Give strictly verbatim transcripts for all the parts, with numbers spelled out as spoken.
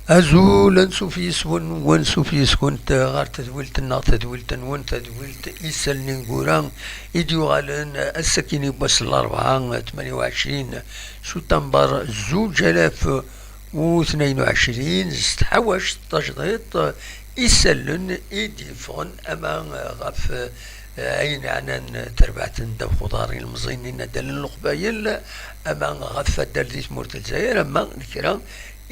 Azul, ansuf yis-wen, wansuf yis-kent ɣer tedwilt-nneɣ, tadwilt-nwen, tadwilt Isallen Ineggura i d-yuɣalen ass-akini n wass n Larebɛa, tmanya u ɛecrin sutamber zuǧ alaf u tnayen u ɛecrin, s tḥawact tajdiṭ Isallen i d-yeffɣen ama ɣef, eh, ayen ɛnan terbaɛt n ddabex uḍar ilemẓiyen n yinaddalen n Leqbayel, ama ɣef addal di tmurt n Lezzayer, ama d kra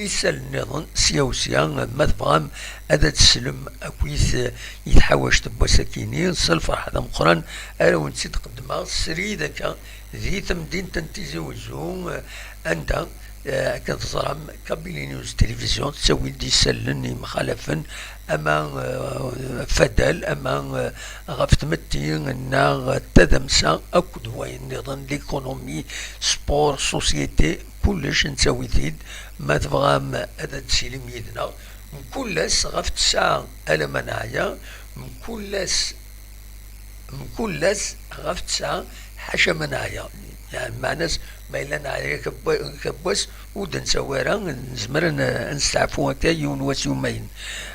isal nniḍen sya u sya. Ma tebɣam ad teslem akkit i tḥawact n wass-akini, s lferḥ d ameqqran ara wen-tt-id-qeddmeɣ srid akka di temdint n Tizi Wezzu, anda, eh, akken teẓram, Kabylie News Télévision tettawi-d isallen yemxalafen, ama, eh, fadal, ama, eh, ɣef tmetti neɣ tadamsa akked wayen nniḍen, l'économie, sport, société, kullec nettawi-t-id. Ma tebɣam ad d-tilim yid-neɣ, mkul ass ɣef tesɛa alamma neɛya, mkul ass, mkul ass ɣef tesɛa ḥaca ma neɛya. Yeɛni, meɛna-s, ma yella neɛya kra n wa-, kra n wass, ur d-nettawi ara, nezmer ad n-, ad nesteɛfu akka yiwen wass yumayen.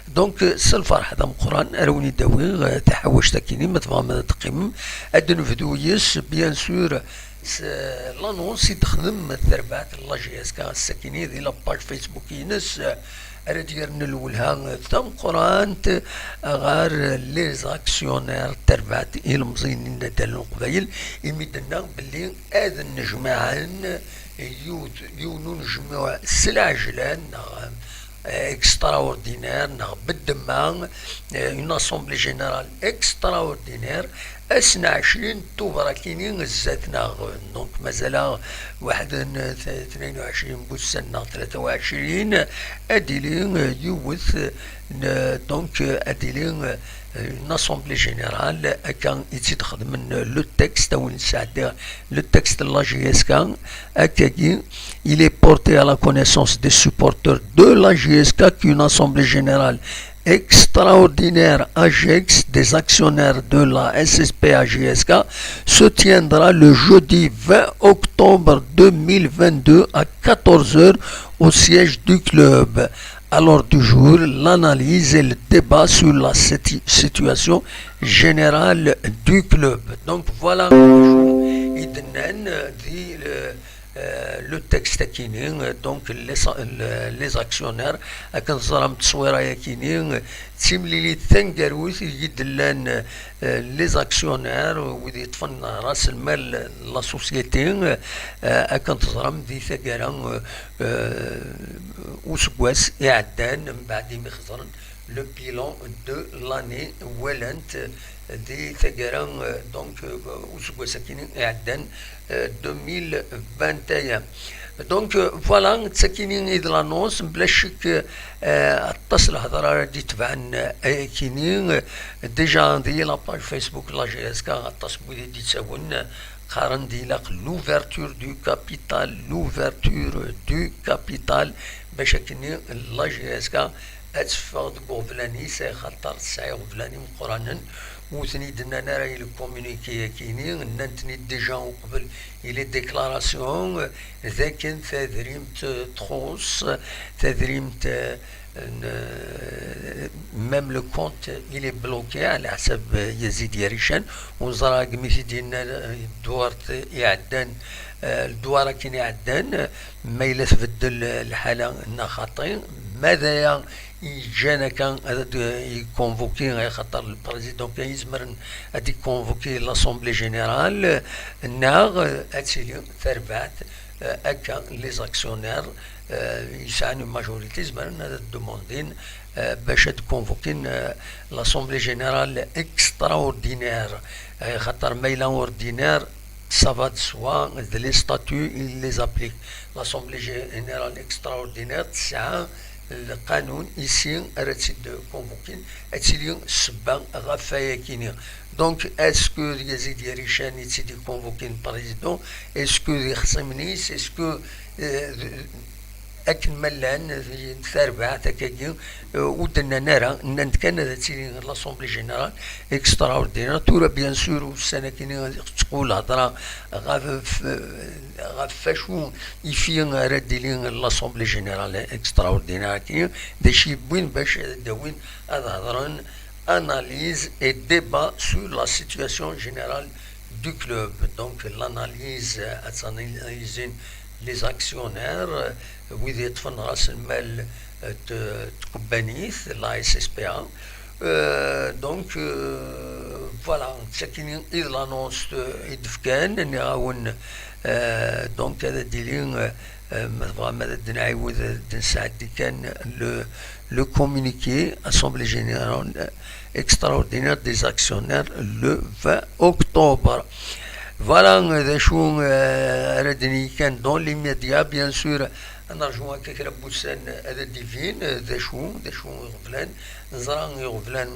Donc, s lferḥ d ameqqran ara wen-id-awiɣ, eh, taḥawact-akini, ma tebɣam ad teqqimem, ad nebdu yes, bien sûr, s, eh, l'annonce i d-texdem terbaɛt n la J S K ass-akini di la page Facebook-ines, eh, ara d-yerren lwelha tameqqrant ɣer les actionnaires n terbaɛt ilemẓiyen n yinaddalen n Leqbayel, imi d-tenna belli ad nnejmaɛen yiwet, yiwen unejmuɛ s lɛejlan neɣ, eh, extraordinaire, neɣ beddemma, eh, une assemblée générale extraordinaire, ass n ɛecrin Tubeṛ akini zdat-neɣ. Donc, mazal-aɣ waḥed n t-, tnayen u ɛecrin n wussan neɣ tlata u ɛecrin, ad d-tili, eh, yiwet n, donc, eh, ad d-tili, eh, une assemblée générale, akka i tt-id-xedmen le texte, a wen-sɛeddiɣ le texte n la J S K, akkagi, il est porté à la connaissance des supporters de la J S K qu'une assemblée générale extraordinaire AGEX des actionnaires de la S S P A G S K se tiendra le jeudi vingt octobre deux mille vingt-deux à quatorze heures au siège du club. À l'ordre du jour, l'analyse et le débat sur la situ-, situation générale du club. Donc voilà, i d-nnan di, euh, euh, le texte akini, euh, donc les, les actionnaires, akken teẓram tteswira yakini, euh, d timlilit taneggarut i d-llan, euh, les actionnaires, euh, wid yeṭṭfen ras lmal n la société, euh, akken teẓram di taggara, euh, euh, useggas iɛeddan, mbeɛd imi xeẓren le bilan de l'année, walan-t di taggara, euh, donc, euh, useggas akini iɛeddan, euh, deux mille vingt et un. Donc, euh, voilà, d takini i d l'annonce, bla ccek, euh, aṭas lhedra ara d-itebɛen, euh, ayakini, euh, déjà di la page Facebook la J S K, aṭas n wid i d-yettawin, euh, qqaren-d ilaq l'ouverture du capital, l'ouverture du capital, bac akkenni la J S K ad teffeɣ deg uɣeblan-is, axaṭer tesɛa iɣeblan imeqqranen, ur ten-id-nnan ara i le communiqué-akini, nnan-ten-id déjà uqbel i les déclarations, d akken tadrimt txuṣ, tadrimt, euh, n, euh, même le compte il est bloqué, ɛla ḥsab, euh, Yazid Yarican, ur neẓra deg mi t-id-yenna, euh, ddwar iɛeddan, euh, ddwar akken iɛeddan, ma yella tbeddel, euh, lḥala neɣ xaṭi, ma d aya yeǧǧan akka ad, euh, iconvoki, axaṭer le président kan yezmer ad iconvoki l'assemblée générale, neɣ, euh, ad tili terbaɛt, euh, akka les actionnaires, euh, yesɛan une majorité, zemren ad demandin, euh, bac ad convoquin, euh, l'assemblée générale extraordinaire. Euh, xaṭer ma yella ordinaire, ça va de soi, les statuts, ils les appliquent. L'assemblée générale extraordinaire tesɛa lqanun, ici ara tt-id-convoquin, ad tili ssebba ɣef wayakini. Donc, est-ce que Yazid Yarican i tt-id-iconvoquin président? Est-ce que d ixṣimen-is? Est-ce que, euh, akken ma llan, tarbaɛt akkagi, ur d-nnan ara, nnan-d kan ad tili l'Assemblée Générale Extraordinaire. Tura, bien sûr, ussan akkin tettqul lhedra ɣef, ɣef wacu ifi ara d-tili l'Assemblée Générale Extraordinaire akkin, d acu yewwin bac ad d-awin ad hedren analyse et débat sur la situation générale du club. Donc, l'analyse, ad analyser les actionnaires, wid yeṭṭfen ras lmal n tkebbanit, la S S P A. Euh, donc, euh, voilà, d takini i d l'annonce i d-fkan, nniɣ-awen, euh, donc, ad d-ili, euh, ma tebɣam ad d-nɛiwed, ad d-nesɛeddi kan le, le communiqué, Assemblée Générale, euh, Extraordinaire des actionnaires le vingt octobre. Voilà, euh, d acu, euh, ara d-nini kan dans l'immédiat, bien sûr, ad nerju akka kra n wussan ad d-ibin, euh, d acu, d acu iɣeblan, neẓra iɣeblan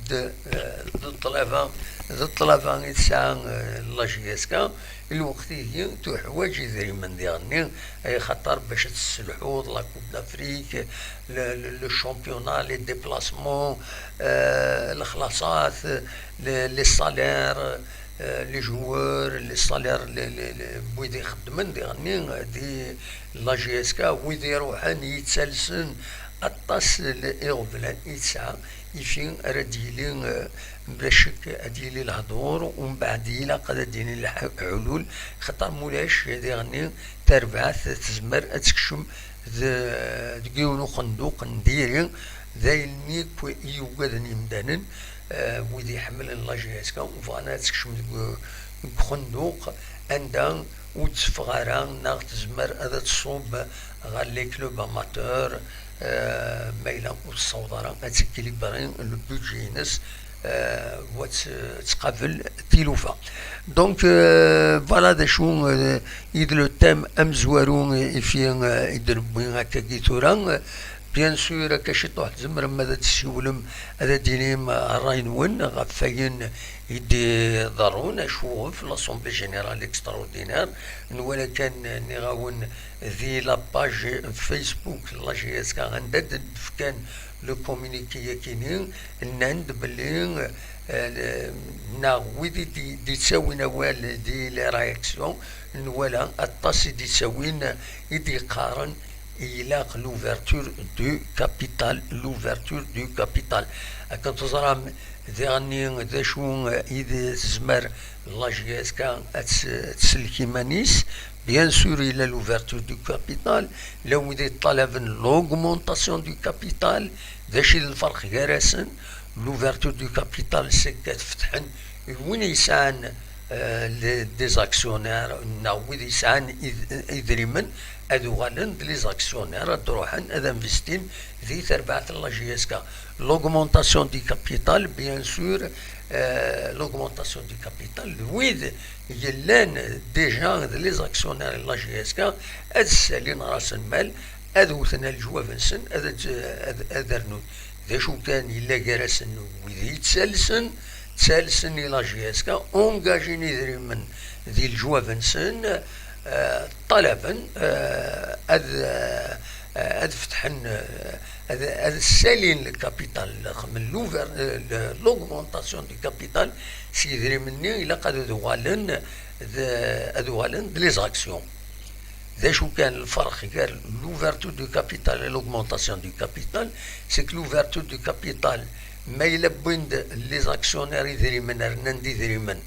d, euh, d ṭṭlaba, d ṭṭlaba i tesɛa, euh, la J S K, lweqt-agi tuḥwaǧ idrimen diɣenni, ay xaṭer bac ad tesselḥuḍ la Coupe d'Afrique, le, le, le championnat, les déplacements, euh, lexlaṣat, les, les salaires, euh, les joueurs, les salaires, les, les, les, n wid ixeddmen diɣenni di la J S K, wid iruḥen yettalsen aṭas n iɣeblan i tesɛa, ifi ara d-yili, eh, bla ccek ad yili lehdur, umbeɛd ilaq ad d-yili lḥ-, lḥulul, xaṭer mulac diɣenni tarbaɛt tezmer ad tekcem d-, deg yiwen uxenduq n diri, d ayen akk i yugaden yimdanen, eh, wid iḥemmlen la J S K, bɣan ad tekcem deg, deg uxenduq anda ur d-teffeɣ ara, neɣ tezmer ad tṣubb ɣer les clubs amateurs, eh, ma yella ur tessaweḍ ara ad tekilibri le budget-ines, eh, wa tt-, tettqabel tilufa. Donc, eh, voilà d acu, eh, i d le thème amezwaru, eh, ifi, eh, i d-newwi akkagi tura. Bien sûr, akka ciṭuḥ tzemrem ad d-tessiwlem, ad d-tinim ṛṛay-nwen ɣef wayen i d-iḍerrun, acuɣef l'Assemblée Générale Extraordinaire. Nwala kan, nniɣ-awen, di la page Facebook la J S K, anda d-fkan le communiqué-yakini, nnan-d belli, eh, neɣ wid i d-, d-ittawin awal di les réactions, nwala aṭas i d-ittawin, i d-iqqaren ilaq l'ouverture du capital, l'ouverture du capital. Akken teẓram diɣenni d acu i d tezmer la J S K ad ts-, ad tsellek iman-is. Bien sûr, yella l'ouverture du capital, la wid yeṭṭalaben l'augmentation du capital, d acu i d lferq gar-asen? L'ouverture du capital, c'est que ad fetḥen i win yesɛan, euh, les, des actionnaires, neɣ wid yesɛan id-, idrimen, ad uɣalen d les actionnaires, ad ruḥen ad investin di terbaɛt n la J S K. L'augmentation du capital, bien sûr, euh, l'augmentation du capital, d wid yellan déjà d les actionnaires n la J S K, ad ssalin ras lmal, ad wten leǧwab-nsen, ad, ad, ad rnun. D acu kan yella gar-asen wid yettalsen, ttalsen i la J S K, engagin idrimen di leǧwab-nsen, eh, ṭalaben, eh, ad, eh, ad fetḥen, eh, ad, ad ssalin le capital, xedmen l'ouver-, eh, le, l'augmentation du capital, s yidrimen-nni ilaq ad uɣalen d, ad uɣalen d les actions. D acu kan lferq gar l'ouverture du capital et l'augmentation du capital? C'est que l'ouverture du capital, ma yella wwin-d les actionnaires idrimen, rnan-d idrimen,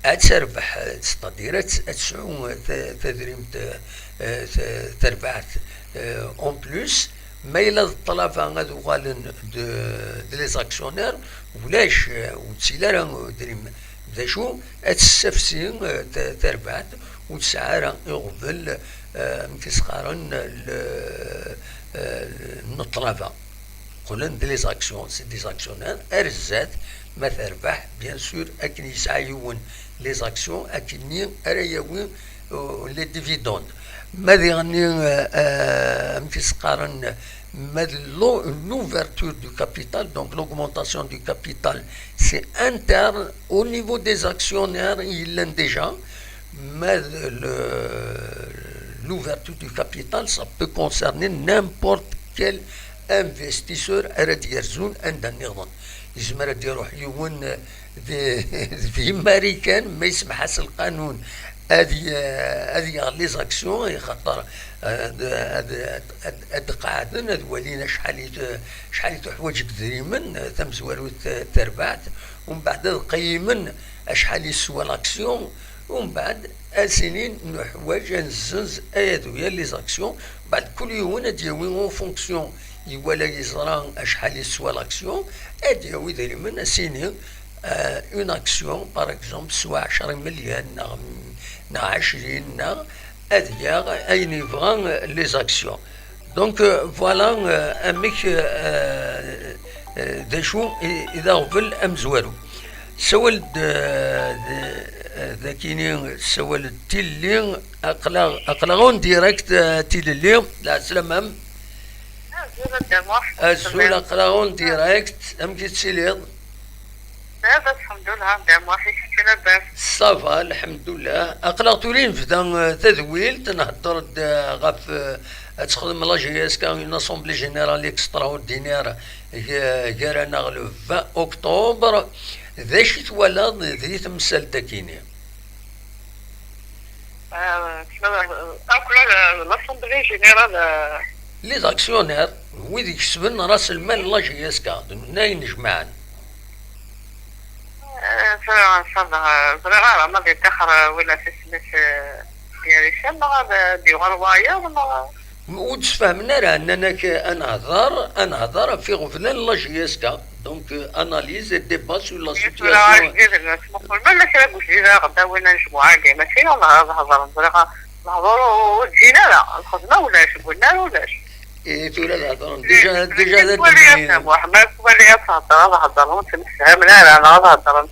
ad terbeḥ, c'est-à-dire ad, ad tesɛu ta-, tadrimt, eh, ta-, tarbaɛt, eh, en plus, ma yella d ṭṭlaba ad uɣalen d, d les actionnaires, ulac, eh, ur ttili ara, eh, idrimen. D acu? Ad tessafsi, eh, ta-, tarbaɛt, ur tesɛi ara iɣbel, eh, amek i s-qqaren, le, eh, n ṭṭlaba. Qqlen d les actions, c'est des actionnaires. Ar zdat, ma terbeḥ, bien sûr, akken yesɛa yiwen les actions, akkenni ara yawi, eh, les dividendes. Ma diɣenni, eh, eh, amek i s-qqaren, ma d l'ou-, l'ouverture du capital, donc l'augmentation du capital, c'est interne au niveau des actionnaires, i yellan déjà, ma d le, L'ouverture du capital, ça peut concerner n'importe quel investisseur ara d-yerzun anda nniḍen. Yezmer ad d-iruḥ yiwen, eh, d, d Imarikan, ma yesmeḥ-as lqanun, ad y-, ad yaɣ les actions, axaṭer, eh, ad, ad, ad, ad qeɛden, ad walin acḥal i t-, acḥal i tuḥwaǧ deg idrimen, eh, tamezwarut, eh, terbaɛt, umbeɛd ad qeymen acḥal yeswa l'action, umbeɛd ad s-inin neḥwaǧ ad nezzenz ayadu-ya les actions, umbeɛd kul yiwen ad d-yawi en fonction, iwala yeẓra acḥal yeswa l'action, ad d-yawi idrimen, ad s-inin, eh, une action, par exemple, teswa ɛecra imelyan, neɣ, neɣ ɛecrin, neɣ ad yaɣ ayen yebɣa, eh, les actions. Donc, euh, voilà, euh, amek, euh, euh, d acu i, i d aɣbel amezwaru. Sawal-d, euh, d, euh, dakini, sawal-d tilli, aql-aɣ, aql-aɣ en direct, euh, tilelli, lɛeslama-m. Azul a Dda Muḥ. Azul, aql-aɣ en direct, amek i tettiliḍ? Lɛib, lḥemdullah, a Dda Muḥ, i kečč labas? Ça va, lḥemdullah. Aql-aɣ tura i nebda, eh, tadwilt, nhedder-d, eh, ɣef, eh, ad texdem la J S K une assemblée générale extraordinaire g-, gar-aneɣ le vingt octobre. D acu i twalaḍ di temsalt-agi-nni? Euh, euh, akk la, la, l'Assemblée Générale, euh, les actionnaires, wid ikesben ras lmal n la J S K, d ayen jemɛen. Euh, ça, ça, euh, ẓriɣ ara ma d yettaxer, euh, wala tismi-s, euh, gar-isen, neɣ ad, euh, d-yuɣal wayeḍ, neɣ ur d-sfehmen ara, nnan-ak ad nehder, ad nehder ɣef iɣeblan n la J S K. Donc, euh, analyse et débat sur la situation. Tura ajdid-nnes, muqel ma llan kra n wejdid ara ɣ-d-awin anecmuɛ-agi, mačči ad hedren, ẓriɣ lehdur ur ǧǧin ara, lxedma ulac, deg unnar ulac. Eh, tura ad hedren. Déjà, déjà d twali ad Muḥ, ma twali ad thedder, ad hedren, ur ttemsefhamen ara, neɣ ad hedren,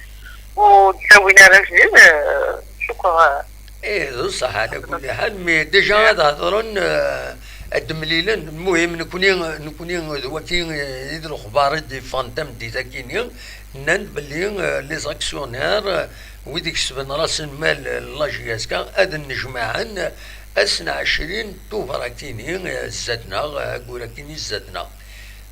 ur d-ttawin ara ajdid, eh, cukkeɣ, eh, Ih, d ṣṣeḥ, ɛla kulli ḥal, mais déjà ad hedren, eh, ad d-mlilen. Lmuhim, nekni, nekni d waki, eh, i d lexbar i d-yeffɣen tameddit-agi-nni, nnan-d belli, eh, les actionnaires, eh, wid ikesben ras lmal, eh, n la J S K, ad nnejmaɛen, eh, ass n ɛecrin tuber akini, eh, zdat-neɣ, eh, ayyur akini zdat-neɣ.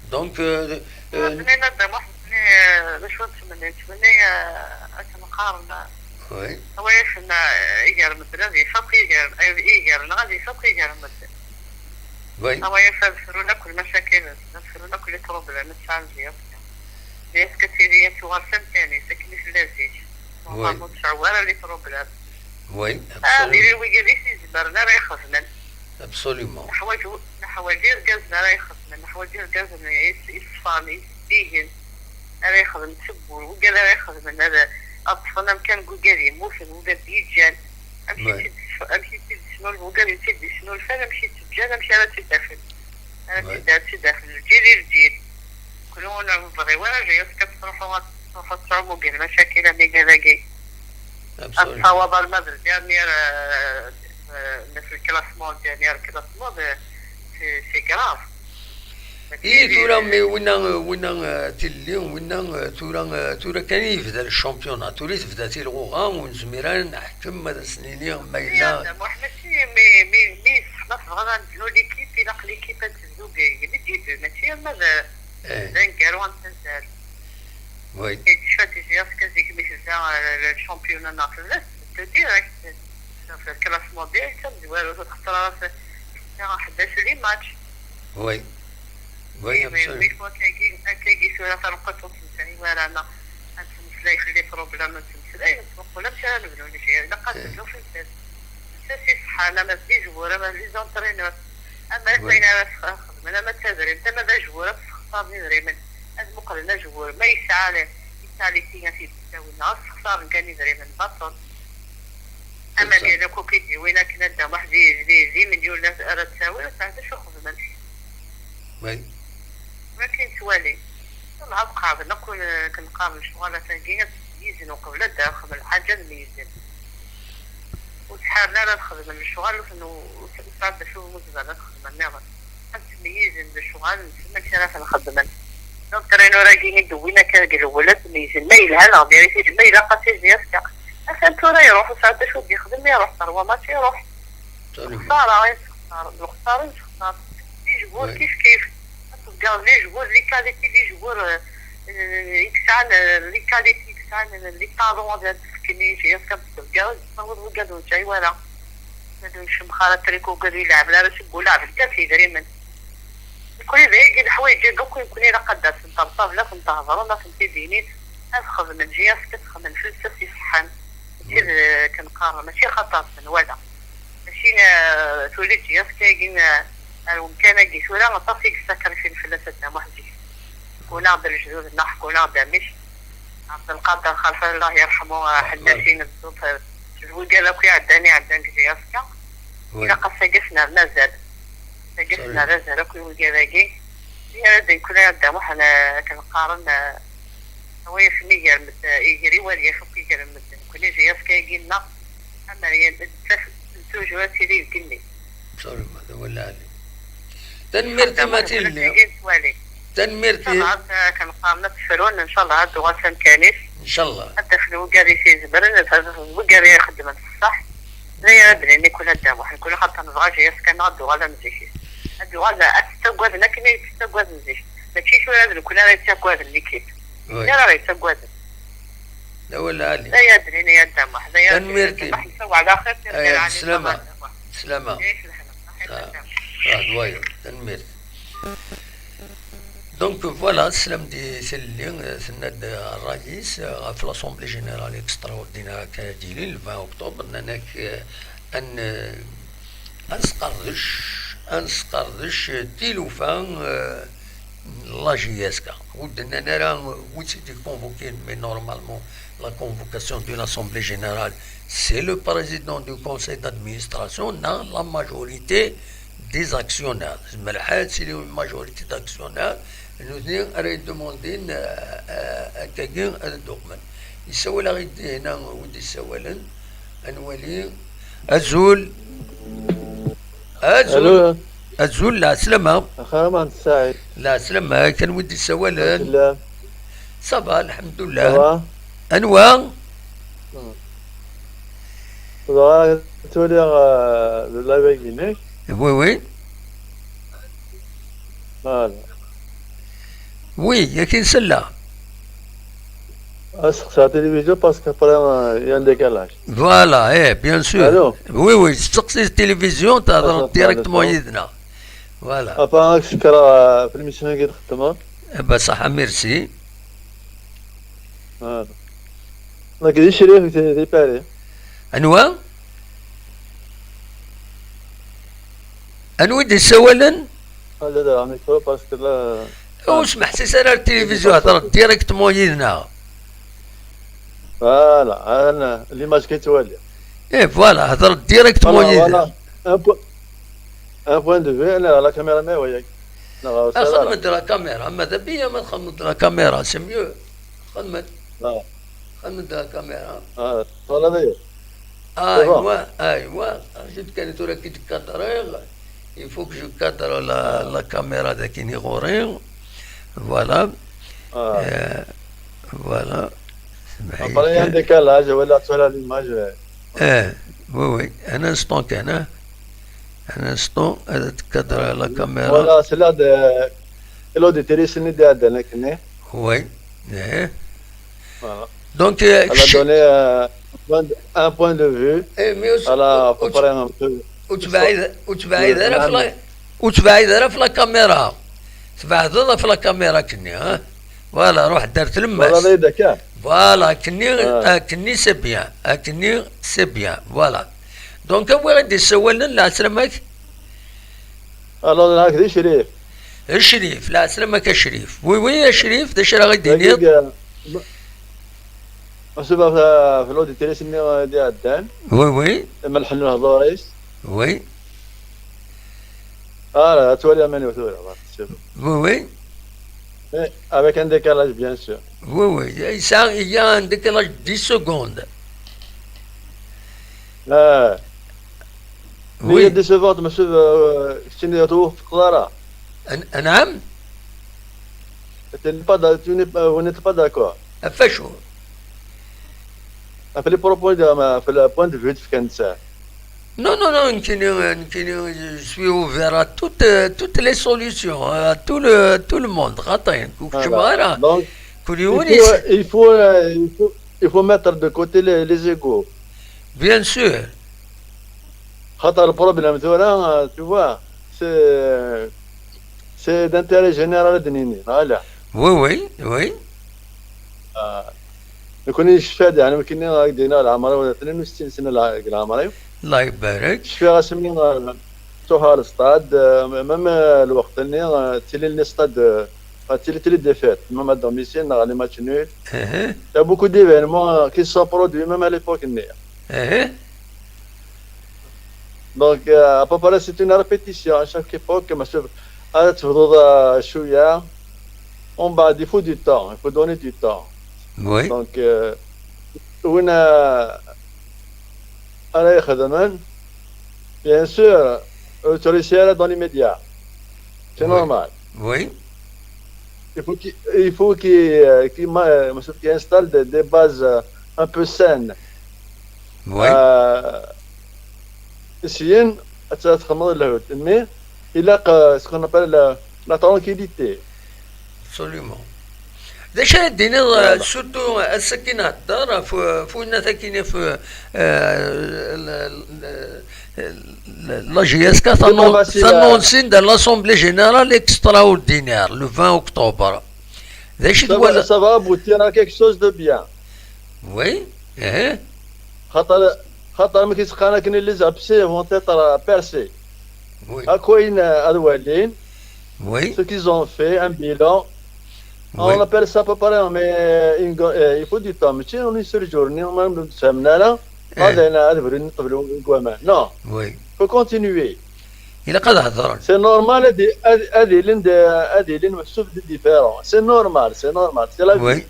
Donc, euh, euh, Bnin Adda Muḥ, bnin, euh, d acu nettmenni? Nettmenni, euh, akken qqaren, euh, oui, awayas-nneɣ, euh, iger medden ad yif akk iger, ay, iger-nneɣ ad yif akk iger medden. Oui. Awayas ad frun akk lmacakil-nsen, ad frun akk les problèmes i tesɛa J S K. J S K ad tili ad tuɣal s amkan-is, akken i tella zik. Oui. Ur tesɛu ara les problèmes. Oui, ah, absolument. Diri wigad i t-izemren ara ixedmen. Absolument. Neḥwaǧ, neḥwaǧ irgazen ara ixedmen, neḥwaǧ irgazen yes-, yeṣfan, yesdigen, ara ixedmen seg wul, wigad ara ixedmen, ad, ad ṭṭfen amkan deg wigad yemmuten, wigad d-yeǧǧan. Amek i, ouais, tt-id-, amek i tt-id-snul-, wigad i tt-id-yesnulfan, amek i tt-ǧǧan, amek ara tt-id-afen. Ara, ouais, tt-id-, tt-id-afen lǧil i lǧil. Kunwi ur nebɣi wara J S K ad truḥu, ad truḥu ad tesɛumu deg lmacakil am wigad-agi. Absolument. Ad tessawaḍ arma d le dernier, euh, euh, le classement, le dernier classement, de, c'est, c'est grave. Ih, tura, mais winna, winna, euh, tilelli, winna, euh, tura, euh, tura kan i yebda le championnat, tura i tebda tilɣuɣa, ur nezmir ara ad neḥkem, ad as-nini ma yella. Muḥ, mačči mi, mi, mi yesseḥma tebɣa ad nebnu l'équipe, ilaq l'équipe ad tebdu deg, deg le début, mačči ama d, eh, d aneggaru ad nettazzal. Oui. Et tu fais des J S K zik mi tebda, euh, le championnat neɣ tebda tbeddu direct. Le classement direct, tamezwarut ur txeṭṭer ara s-, neɣ ḥdac les matchs. Oui. Oui, mais, absolument. Mais akkagi, akkagi tura taneqquṭ ur tt-nesɛi ara, neɣ ad nettmeslay fell-i problème, ad nettmeslay, nettmuqul amek ara nebnu lejhir, ilaq ad, eh, nebnu fell-as. Netta si ṣṣeḥḥa, ama d les joueurs, ama d les entraîneurs, ama d, oui, ayen ara s-, xedmen, ama d tadrimt, ama d ajbur, ad sxeṣren idrimen, ad muqlen ajbur, ma yesɛa, yesɛa les signes i d-ttawin, neɣ ad sxeṣren kan idrimen, baṭel. Ama d, c'est ça, d ayen akk i d-yewwin akken ad d-amuḥ di, di, di million ara ttawin, ad sɛan d acu xedmen. Oui. Akken nettwali. Ad qeɛden akk, akken qqaren lecɣal ata-agi, ad ttmeyyizen uqbel ad d-axen lḥaǧa ad meyyizen. Ur ttḥaren ara ad xedmen lecɣal, ur ten-, ur sɛan d acu ur zemren ad xedmen nniḍen. Ad ttmeyyizen lecɣal-nsen amek ara ten-xedmen. L'entraîneur-agi i d-wwin akka deg lewwel ad t-meyyizen. Ma yelha neɣ diri-t-id, ma ilaq ad t-izi azekka. Atan tura iruḥ, ur sɛan d acu d-yexdem, iruḥ, terwa match, iruḥ. Lexsara i nessexṣar, lexsara i nessexṣar. Lijbur kif kif. Ad tḍegger lijbur, les qualités lijbur, eh, eh, i yesɛan, eh, les qualités i yesɛan, eh, les talents ad tefken i J F K, ad tḍegger, ad tḍegger, ur nesɛi wara. Ma d ur ncemmex ara triko, ugad ur ileɛɛeb ara seg ulaɛbed kan s yedrimen. Nekkni d ayagi leḥwayeǧ-agi akk i nekkni ilaq ad d-asen ṭṭabla, ad ten-tehḍrem, ad ten-id-tinim, ad xedmen J F K, ad xedmen fell-as iṣeḥḥan. Mačči d akken qqaren, mačči xaṭer-sen wala. Mačči, eh, tuli-d J F K-agi, eh, ar wemkan-agi tura, aṭas i yessakrifin fell-as a Dda Muḥ zik. Ḥekkun-aɣ-d lejdud-nneɣ, ḥekkun-aɣ-d amek. Ɛebdelqader Xerfan, Allah yerḥmu, eh, Ḥennaci n Zzub, eh, d wigad akk iɛeddan, iɛeddan deg J F K. Ilaq-as tagi ad s-nerr azal. Tagi ad s-nerr azal akk i wigad-agi. Mi ara d-nekkni a Dda Muḥ, eh, akken qqaren, eh, away-asen iger med-, eh, iger i walyaf akk iger n medden. Nekkni J F K-agi-nneɣ, amer yan, d taf-, toujours ad tili deg igenni. Sorry, ma d awal lɛali. Tanemmirt i Matilda. Tanemmirt i. Ncallah, eh, akken qqaren ad tefrun, ncallah ad d-tuɣal s amkan-is. Ncallah. Ad d-afen wigad i s-izemren, ad d-afen wigad i ixeddmen ṣṣeḥ. D aya ara d-nini kul a Dda Muḥ, nekkni xaṭer nebɣa J F K-nneɣ ad d-tuɣal am zik-is. Ad d-tuɣal ad tt-ttaggaden akken ay tt-ttaggaden zik. Mačči tura d nekkni ara yettaggaden l'équipe. Wi ara yettaggaden. D awal lɛali. D aya ad d-nini a Dda Muḥ, d aya ad d-nini a Dda Muḥ. Tanemmirt-im. Nessaweɛ ɛla xir, aya, tirga ɛli, slama. Slama. Yak lehna. Ah, ah, d wayeḍ. Tanemmirt. Donc, voilà, teslam di tlelli, eh, tenna-d, eh, ṛṛay-is, eh, ɣef l'Assemblée Générale Extraordinaire akka d-yilin, le vingt octobre, nnan-ak, eh, ad n-, eh, ad nesqerdec, ad nesqerdec, eh, tilufa, eh, n la J S K. Ur d-nnan ara, eh, wi tt-id-iconvoquin, mais normalement, la convocation de l'Assemblée Générale, c'est le président du conseil d'administration, neɣ la majorité des actionnaires. Zemreɣ ad tili une majorité d'actionnaires, nutni ara yedumandin, euh, euh, akkagi ad d-uqmen. Yessawal-aɣ-id dinna wi d-yessawalen, ad nwali. Azul. Azul. Allô. Azul, lɛeslama. Axir ma nessaɛid. Lɛeslama, kan wi d-yessawalen. Alhamdulillah. Ça va, alhamdulillah. Ça va. Anwa? Dɣa ttwaliɣ, euh, le live-agi-inek. Oui, oui. Voilà. Oui, yak i nsella. Ad sexseɣ télévision parce qu'après, euh, il y a un décalage. Voilà, eh, bien sûr. Allô? Oui, oui, testeqsi télévision, tehḍreḍ directement yid-neɣ. Voilà. Enfin, ad k-cekkreɣ, euh, ɣef l'émission-agi i txeddmeḍ. Eh ben, ṣaḥa, merci. Voilà. Nekk d Crif di, di Paris. Anwa? Anwa i d-yessawalen? Ad d-rreɣ micro parce que là. Ur smeḥsis ara ar tilivizyu, hedreḍ directement yid-neɣ. Voilà, ana l'image kay ttwaliɣ. Eh, voilà, hedreḍ directement yid-neɣ. Voilà, un po-, un point de vue, ana la caméra ma waya. Neɣ xedmen-d la caméra, ma d abiya ma txedmeḍ-d la caméra, c'est mieux. Xedmen. Ah. Xedmen-d la caméra. Ah, twalaḍ-iyi? Aywa, aywa. Rju-d kan tura ki d-kadriɣ. Il faut que je cadre la, la caméra daki-ni ɣur-i. Voilà. Ah. Euh, voilà. Après, il y a un décalage, voilà, tu as l'image. Eh, oui, oui. Un instant kan, hein. Un instant, ad tkadreḍ la caméra. Voilà, c'est là de, l'auditrice-nni d-iɛeddan akken. Oui. Eh. Voilà. Donc, euh, elle a donné, euh, un point de, un point de vue. Eh, mais à peu près un peu. Ur tebɛid, ur tebɛid ara ɣef la, ur tebɛid ara ɣef la caméra. Tbeɛdeḍ ɣef la caméra akken-nni, ha? Voilà, ruḥ-d ar tlemmast. Voilà, akkenni, akkenni c'est bien. Akkenni c'est bien. Voilà. Donc, awi i d-yessawalen, lɛeslama-k. Alors, nekk d Crif. Crif, lɛeslama-k a Crif. Oui, oui, a Crif, d acu ara ɣ-d-tiniḍ? Asuba ɣef l'auditrice-nni i d-iɛeddan. Oui, oui. Imelḥen lehdur-is. Oui. Ah, ad twali aman tura, c'est bon. Oui, oui. Mais avec un décalage, bien sûr. Oui, oui. Il y a, il y a un décalage de dix secondes. Ah. Oui. Il y a dix secondes, monsieur, euh, keččini ur twufqeḍ ara. An-, anɛam? Tu n'es pas d'a-, tu n'es pas, vous n'êtes pas d'accord. Ɣef wacu? Ɣef les propos de, ɣef le point de vue tefka netta. Non, non, non, nekkini, nekkini, je suis ouvert à toutes, euh, toutes les solutions, à tout le, tout le monde. Xaṭi, ur keččmeɣ ara. Donc, Kul il yiwen faut, il faut, euh, il faut, il faut mettre de côté les, les égos. Bien sûr. Xaṭer le problème tura, euh, tu vois, c'est, c'est d'intérêt général ad d-nini, voilà. Oui, oui, oui. Nekkni yecfa-d, yeɛni, akken i ak-d-yenna, leɛmer-iw d tnin u settin sna deg leɛmer-iw. Allah ibarek. Cfiɣ asmi, euh, tuḥa le stade, euh, même, euh, lweqt-nni, euh, tili le stade, euh, tili, tili défaite, même à domicile, neɣ les matchs nuls. Il y a beaucoup d'événements, euh, qui se sont produits même à l'époque-nni. Donc, euh, à peu près, c'est une répétition à chaque époque. Ma tebɣiḍ ad tebduḍ, euh, cwiya, on va, il faut du temps, il faut donner du temps. Oui. Donc, euh, win, euh, ara ixedmen, bien sûr, ur ttrusu ara dans les médias. C'est normal. Oui. Il faut qu'il, il faut qu'il, euh, qu'il ma- euh, qu'il installe des, des bases, euh, un peu saines. Oui. Euh, syin, ad txedmeḍ lehut. Mais il a, euh, ce qu'on appelle la, la tranquillité. Absolument. D acu ara d-tiniḍ, surtout ass-agi nhedder ɣef, ɣef winna-taki, ɣef, euh, la, la, la J S K, C'est pas facile, euh. t'annonce de l'Assemblée Générale extraordinaire le vingt octobre. D acu i Ça va, twalaḍ? Ça va aboutir à quelque chose de bien. Oui. Eh. Xaṭer, xaṭer mi k-iseqqan akken, les abcès vont être, euh, percés. Oui. Akk ayen, euh, ad walin, Oui. Ce qu'ils ont fait, un bilan. Oui. On appelle ça à peu près, mais, euh, une go- euh, il faut du temps. Mais tu sais, on est sur le jour, on est même de semaine là. Eh. Pas d'un an, de venir, de venir, de venir. Non, Oui. Faut continuer. Ilaq ad hedren. C'est normal, ad, ad, ad ilin de, ad ilin meḥsub de différent. C'est normal, c'est normal, c'est la vie. Oui.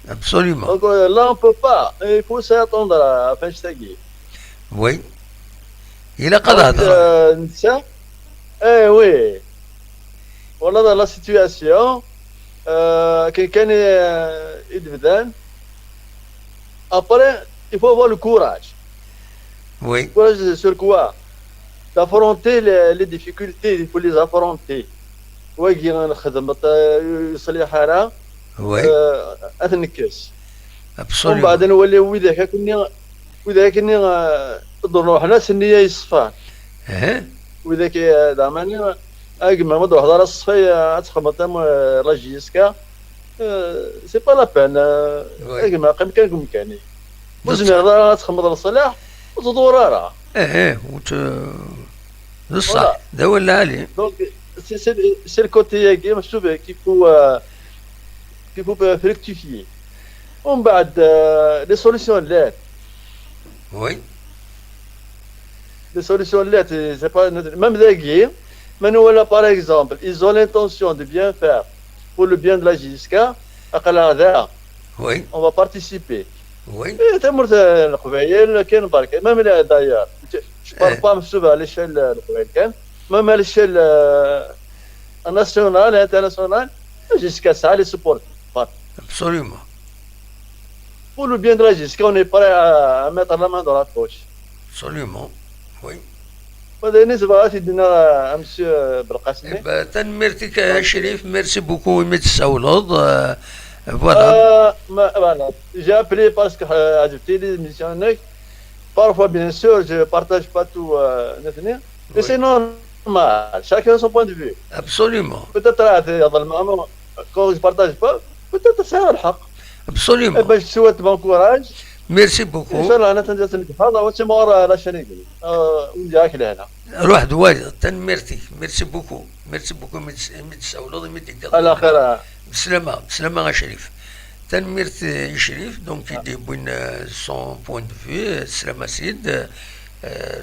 Absolument. Donc, euh, là, on peut pas. Il faut s'attendre à la fin de cette guerre. Oui. Ilaq ad Donc, hedren. Euh, netta, eh oui. Voilà dans la situation, euh, quelqu'un est, euh, est dedans. Après, il faut avoir le courage. Oui. Courage sur quoi? D'affronter les, les difficultés, il faut les affronter. Wagi nxedmet, euh, ur yeṣliḥ ara, Oui. euh, ad t-nekkes. Absolument. Umbeɛd ad nwali widak akkenni, widak akkenni, euh, d-ruḥen, ass-nni ay ṣfan. Eh. Widak, euh, d aɛmani, a gma, ma d-ruḥeḍ ara ṣṣfay, euh, ad txedmeḍ am, euh, la J S K, euh, c'est pas la peine, euh, Oui. A gma, qqim kan deg umkan-ik. Ur That's zmireḍ ara ad txedmeḍ leṣlaḥ, ur tḍur ara. Eh, eh, ur t- d ṣṣeḥ. Voilà. D awal lɛali. Donc, c'est, c'est, c'est le côté-agi, je trouve, qu'il faut, euh, qu'il faut, euh, rectifier. Umbeɛd, euh, les solutions llant. Oui. Les solutions llant, c'est pas, même dagi, ma nwala, par exemple, ils ont l'intention de bien faire pour le bien de la J S K, aql-aɣ da, Oui. On va participer. Oui. Eh, tamurt n Leqbayel, kan barka, même les, d'ailleurs, je, je parle Eh. Pas, monsieur, à l'échelle, euh, Leqbayel kan, même à l'échelle, euh, nationale et internationale, la J S K tesɛa les supporters. Voilà. Absolument. Pour le bien de la J S K, on est prêt à, à mettre la main dans la poche. Absolument. Oui. Wa d ayen i tebɣa ad t-id-nniɣ, euh, à monsieur, euh, Belqasem. Eh ben, tanemmirt-ik a Crif, merci beaucoup imi d-tessawleḍ. Euh, voilà. Euh, ma- voilà. J'ai appelé parce que, euh, j'ai fait des émissions avec. Parfois, bien sûr, je partage pas tout, euh, نفني. Mais Oui. C'est normal. Chacun son point de vue. Absolument. Peut-être, euh, c'est, quand je partage pas, peut-être c'est le حق. Absolument. Eh ben, je souhaite bon courage. Merci beaucoup. إن شاء الله أنا تنجح نتفاضى وتمر على شنو يقول. آه، ونديك لهنا. Ruḥ d wayeḍ, tanemmirt-ik. Merci beaucoup. Merci beaucoup imi d-, imi d-tessawleḍ, imi d-teggaḍ. على خير. Beslama, beslama a Crif. Tanemmirt, euh, i Crif, donc, i d-yewwin, euh, son point de vue, euh, beslama Sid. Euh,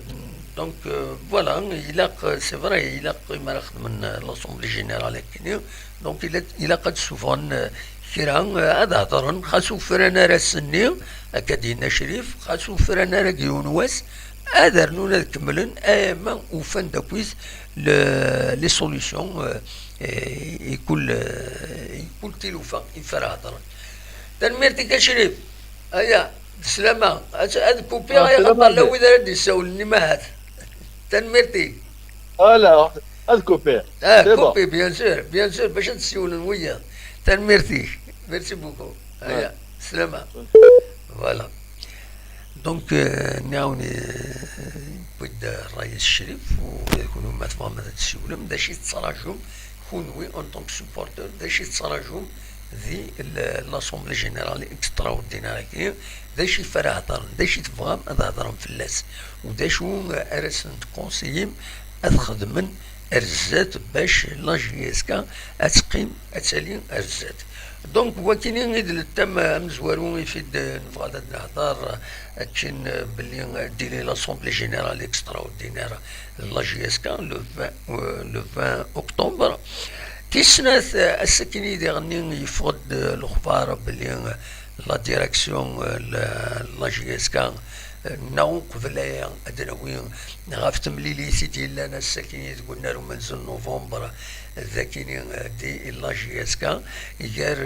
donc, euh, voilà, ilaq, euh, c'est vrai, ilaq imi ara xedmen, euh, l'Assemblée Générale akken, donc, ilaq, ilaq ad d-ssufɣen, euh, kra, euh, ad hedren, xas ufran ara ass-nni, akka d-yenna Crif, xas ufran ara deg yiwen wass, ad rnun ad kemmlen, ama ufan-d akkit le, les solutions, euh, i, i kul, euh, i kul tilufa i ara hedren. Tanemmirt-ik a Crif. Aya. Slama, ad, ad kupiɣ, ah, axaṭer la wid ara d-yessawlen i mahat. Tanemmirt-ik. Voilà, ad kupiɣ. Ah, kupi, bien sûr, bien sûr, bac ad d-ssiwlen wiyaḍ. Tanemmirt-ik. Merci beaucoup. Aya, slama. Voilà. Donc, euh, nniɣ-awen, euh, yewwi-d ṛṛay-is Crif, u kunwi ma tebɣam ad d-ssiwlem, d acu i tettraǧum, kunwi, en tant que supporter, d acu i tettraǧum di l-, l'Assemblée Générale Extraordinaire-agi, d acu i f ara hedren, d acu i tebɣam ad hedren fell-as, u d acu ara sen-tkunsiyim ad xedmen ar zdat bac la J S K ad teqqim ad tali ar zdat. Donc, wakini i d le thème amezwaru i f-id nebɣa ad nehder, akken belli dili l'Assemblée Générale Extraordinaire la J S K le vingt, euh, le vingt octobre. Tis snat, euh, ass-akini diɣenni yeffeɣ-d, euh, lexbar belli, euh, la direction, euh, la, la J S K, euh, neɣ uqbel aya ad d-nawi ɣef temlilit i d-yellan ass-akini deg unnar umenzu n novembre, d akini, euh, di la J S K, gar,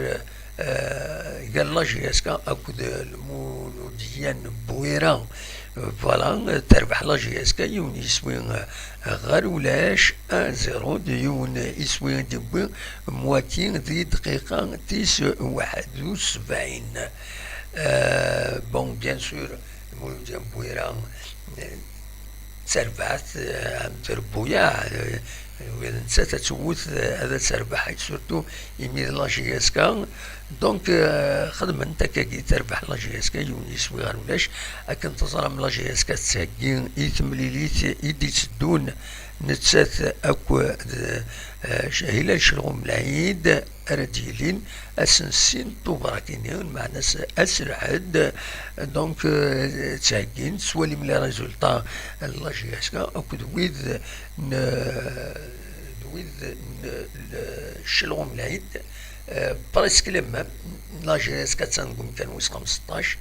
euh, gar la J S K akked Lmuludya n Bwira. Voilà, terbeḥ la J S K yiwen yiswi, euh, ɣer ulac, un zéro, d yiwen iswi i d-yewwi Mwaki di dqiqa tis waḥed u sebɛin. Euh, bon, bien sûr, Lmuludya n Bwira, euh, d tarbaɛt, euh, am trebbuyaɛ, euh, nettat ad tewwet, euh, ad terbeḥ, surtout imi d la J S K. Donc, euh, xedmen-t akkagi, terbeḥ la J S K yiwen yiswi ɣer ulac. Akken teẓram, la J S K tettheggi i temlilit i d-itteddun, nettat akk d, euh, Hilal Celɣum Lɛid, ara d-yilin ass n sin Tubeṛ-akini, lmeɛna-s ass Lḥedd. Donc, euh, ttheggin, tettwalim les résultats n la J S K akked wid n, d wid n, n Celɣum Lɛid, euh, presque les mêmes. La J S K attan deg umkan wis xemseṭṭac,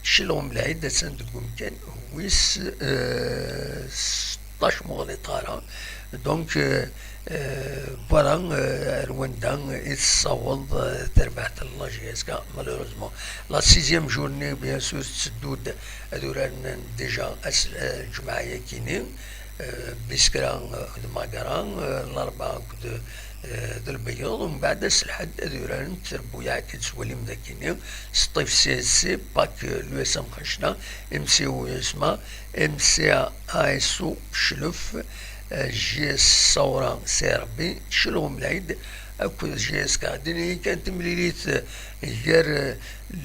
Celɣum Lɛid attan deg umkan wis, euh, seṭṭac, ma ur ɣliṭeɣ ara. Donc, euh, euh, voilà, euh, ar wanda i tessaweḍ, euh, terbaɛt n la J S K, malheureusement. La sixième journée, bien sûr, tetteddu-d ad uraren déjà ass, euh, lǧemɛa-yakini, euh, bis kra, euh, d Magara, euh, Larebɛa akked, euh, d Lbeyyeḍ, umbeɛd ass Lḥedd ad uraren trebbuyaɛ akken tettwalim dagini, Sṭif C S C, Pak, euh, l'U S M Xencna, M C U S M A, M C A S O Celf, euh, J S Sawra C R B, Celɣum Lɛid akked J S K. Din-iyi kan timlilit, euh, gar, euh,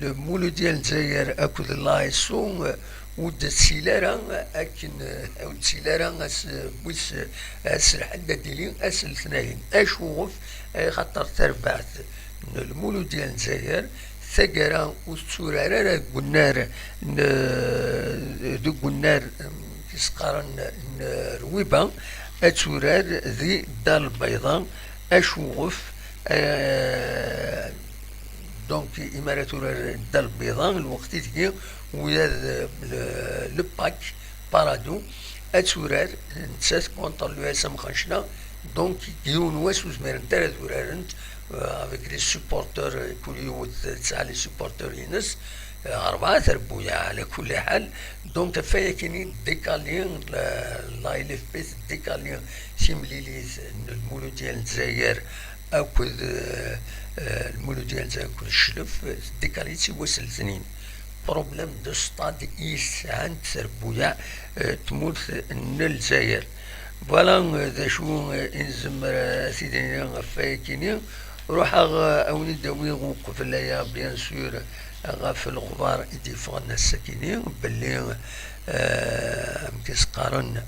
Lmuludya n Lezzayer akked l'A S O, euh, ur d-tettili ara akken, euh, ur d-tettili ara ass, euh, wis, euh, ass Lḥedd ad d-tili ass Letnayen. Acuɣef? Axaṭer tarbaɛt n Lmuludya n Lezzayer, taggara ur tetturar ara deg unnar n, deg unnar, mm, i s-qqaren n Rwiba, ad turar di Dda Lbeyḍa. Acuɣef? Eh, donc, imi ara turar Dda Lbeyḍa, lweqt i tgi wiyaḍ, eh, le, le Pak, Parado, ad turar nettat contre l'U S M Xencna. Donc, yiwen wass ur zmirent ara ad urarent, euh, avec les supporters, euh, kul yiwet tesɛa les supporters-ines, euh, rebɛa trebbuyaɛ ɛla kulli ḥal. Donc, ɣef wayakini décalé, la, la L F P décalé timlilit n Lmuludya n Lezzayer akked, euh, euh, Lmuludya n Lezzayer akked Cclef, euh, décalé-tt i wass n letnin. Problème de stade i sɛant trebbuyaɛ, euh, tmurt n Lezzayer. Voilà, euh, d acu, euh, i nezmer, euh, ad t-id-nini ɣef wayakini. Ruḥeɣ, euh, ad wen-id-awiɣ uqbel aya, bien sûr, ɣef lexbar i d-yeffɣen ass-akini, belli, euh, amek i s-qqaren,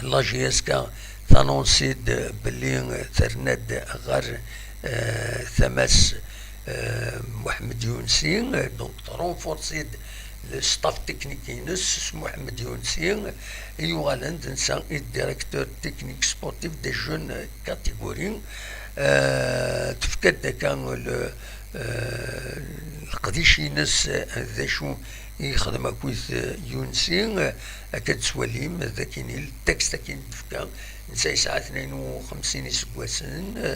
la J S K tanonsi-d belli terna-d ɣer, euh, tama-s, euh, Muḥemmed Yunsi, euh, donc trenforsi-d le staff technique-ines s Muḥemmed Yunsi, i yuɣalen d netta i d directeur technique sportif des jeunes catégories. Euh, tefka-d akka le, euh, leqdic-ines, euh, d acu i yexdem akkit, euh, Yunsi, euh, akka d-tettwalim, d akin i ltekst akin d-tefka, netta yesɛa tnayen u xemsin iseggasen, euh,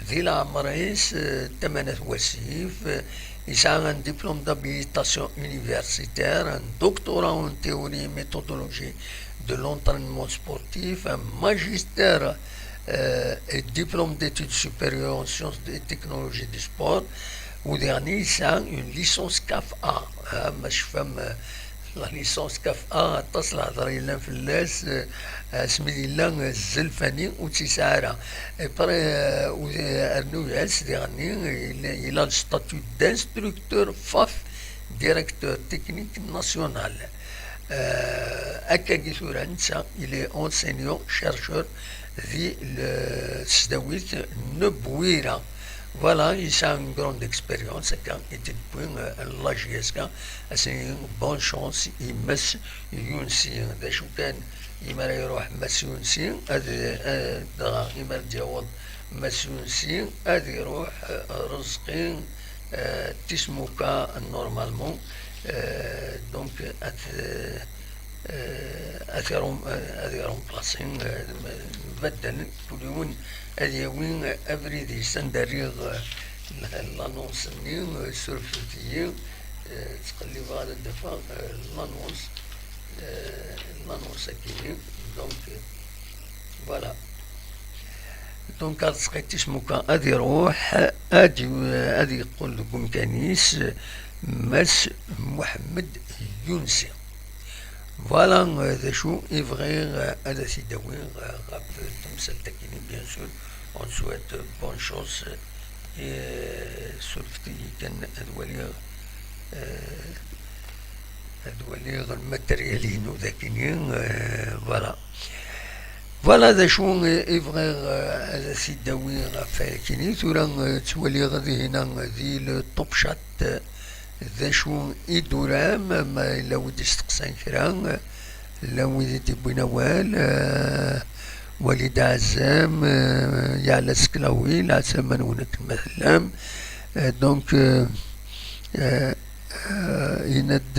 di leɛmer-is, euh, tamanet wasif, euh, Yesɛa un diplôme d'habilitation universitaire, un doctorat en théorie et méthodologie de l'entraînement sportif, un magistère euh, et diplôme d'études supérieures en sciences et technologies du sport. Au dernier, yesɛa une licence CAF A. Ah, ma tcefam, euh, la licence CAF A, aṭas lehḍer yellan fell-as, euh, asmi d-yella, euh, zelfani ur tt-yesɛi ara. Et après, euh, u-, euh, rnu-yas diɣenni, il, il a le statut d'instructeur FAF, directeur technique national. Euh, akkagi tura netta, il est enseignant chercheur di le tesdawit n Bwira. Voilà, yesɛa une grande expérience, akka i d-tewwi, euh, la J S K. Bonne chance i Mass Yunsi. D acu kan, imi ara iruḥ Mass Yunsi, ad, ad, dɣa imi ara d-yaweḍ Mass Yunsi, ad iruḥ, euh, Rezqi, euh, Tismuka, normalement. Euh, donc, ad, euh, ad irum-, ad irumplasi, euh, badden, kul yiwen ad yawi abrid-is. Anda rriɣ, euh, l'annonce-nni, euh, surfet-iyi, euh, ttqellibeɣ ad d-afeɣ, euh, l'annonce, euh, l'annonce-agi. Donc, euh, voilà. Donc, Rezqi Tismuka ad iruḥ, ad i-, ad yeqqel deg umkan-is Mass Muḥemmed Yunsi. Voilà, euh, d acu i bɣiɣ, euh, ad as-id-awiɣ, euh, ɣef temsalt-agi-nni, bien sûr. On souhaite bonne chance, euh, et, euh, surfet-iyi kan ad waliɣ, euh, ad waliɣ lmateryal-inu dagini, euh, voilà. Voilà d acu i, i bɣiɣ, euh, ad as-id-awiɣ ɣef wayagi-nni. Tura, euh, ttwaliɣ dihin, euh, di le Top Chat, euh, d acu i d-turam, ma yella wi d-isteqsan kra, euh, llan wid i d-iwwin awal, euh, Walid Azam, euh, Yeɛla Seklawi, leɛtama-nwen akken ma tellam. Euh, donc, euh, euh, euh, yenna-d,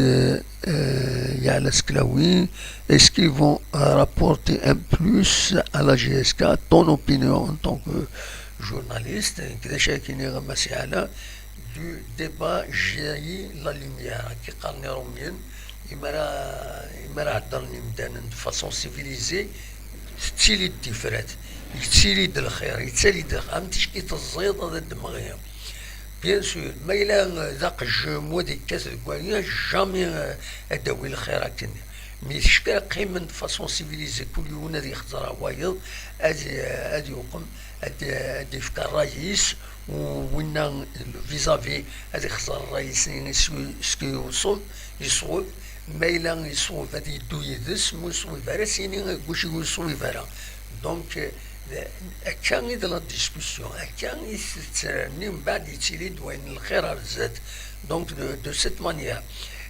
euh, Yeɛla Seklawi, est-ce qu'ils vont, euh, rapporter un plus à la J S K, ton opinion en tant que journaliste? Nekk d acu ara k-iniɣ a Mass Yeɛla, du débat jaillit la lumière, akka i qqaren Iṛumyen, imi ara, imi ara heddren yimdanen de façon civilisée, tettili-d tifrat, yettili-d lxir, yettali-d lxir, am ticki teẓẓiḍ ad d-temɣi. Bien sûr, ma yella, euh, d aqejjem, wa d-yekkat deg waya, jamais, euh, ad d-awi lxir akken. Mi ticki ara qqimen de façon civilisée, kul yiwen ad yexẓer wayeḍ, ad, ad yuqem, ad, ad yefk ṛṛay-is, u winna vis-à-vis ad ixẓer ṛṛay-is, s-, s-, yewṣeb, yeṣweb, ma yella yeṣweb ad yeddu yid-s, ma ur yeṣwib ara, ad s-yini deg wacu ur yeṣwib ara. Donc, euh, akka i d la discussion, akka i tettnerni, mbeɛd yettili-d wayen n lxir ar zdat. Donc, de, de cette manière,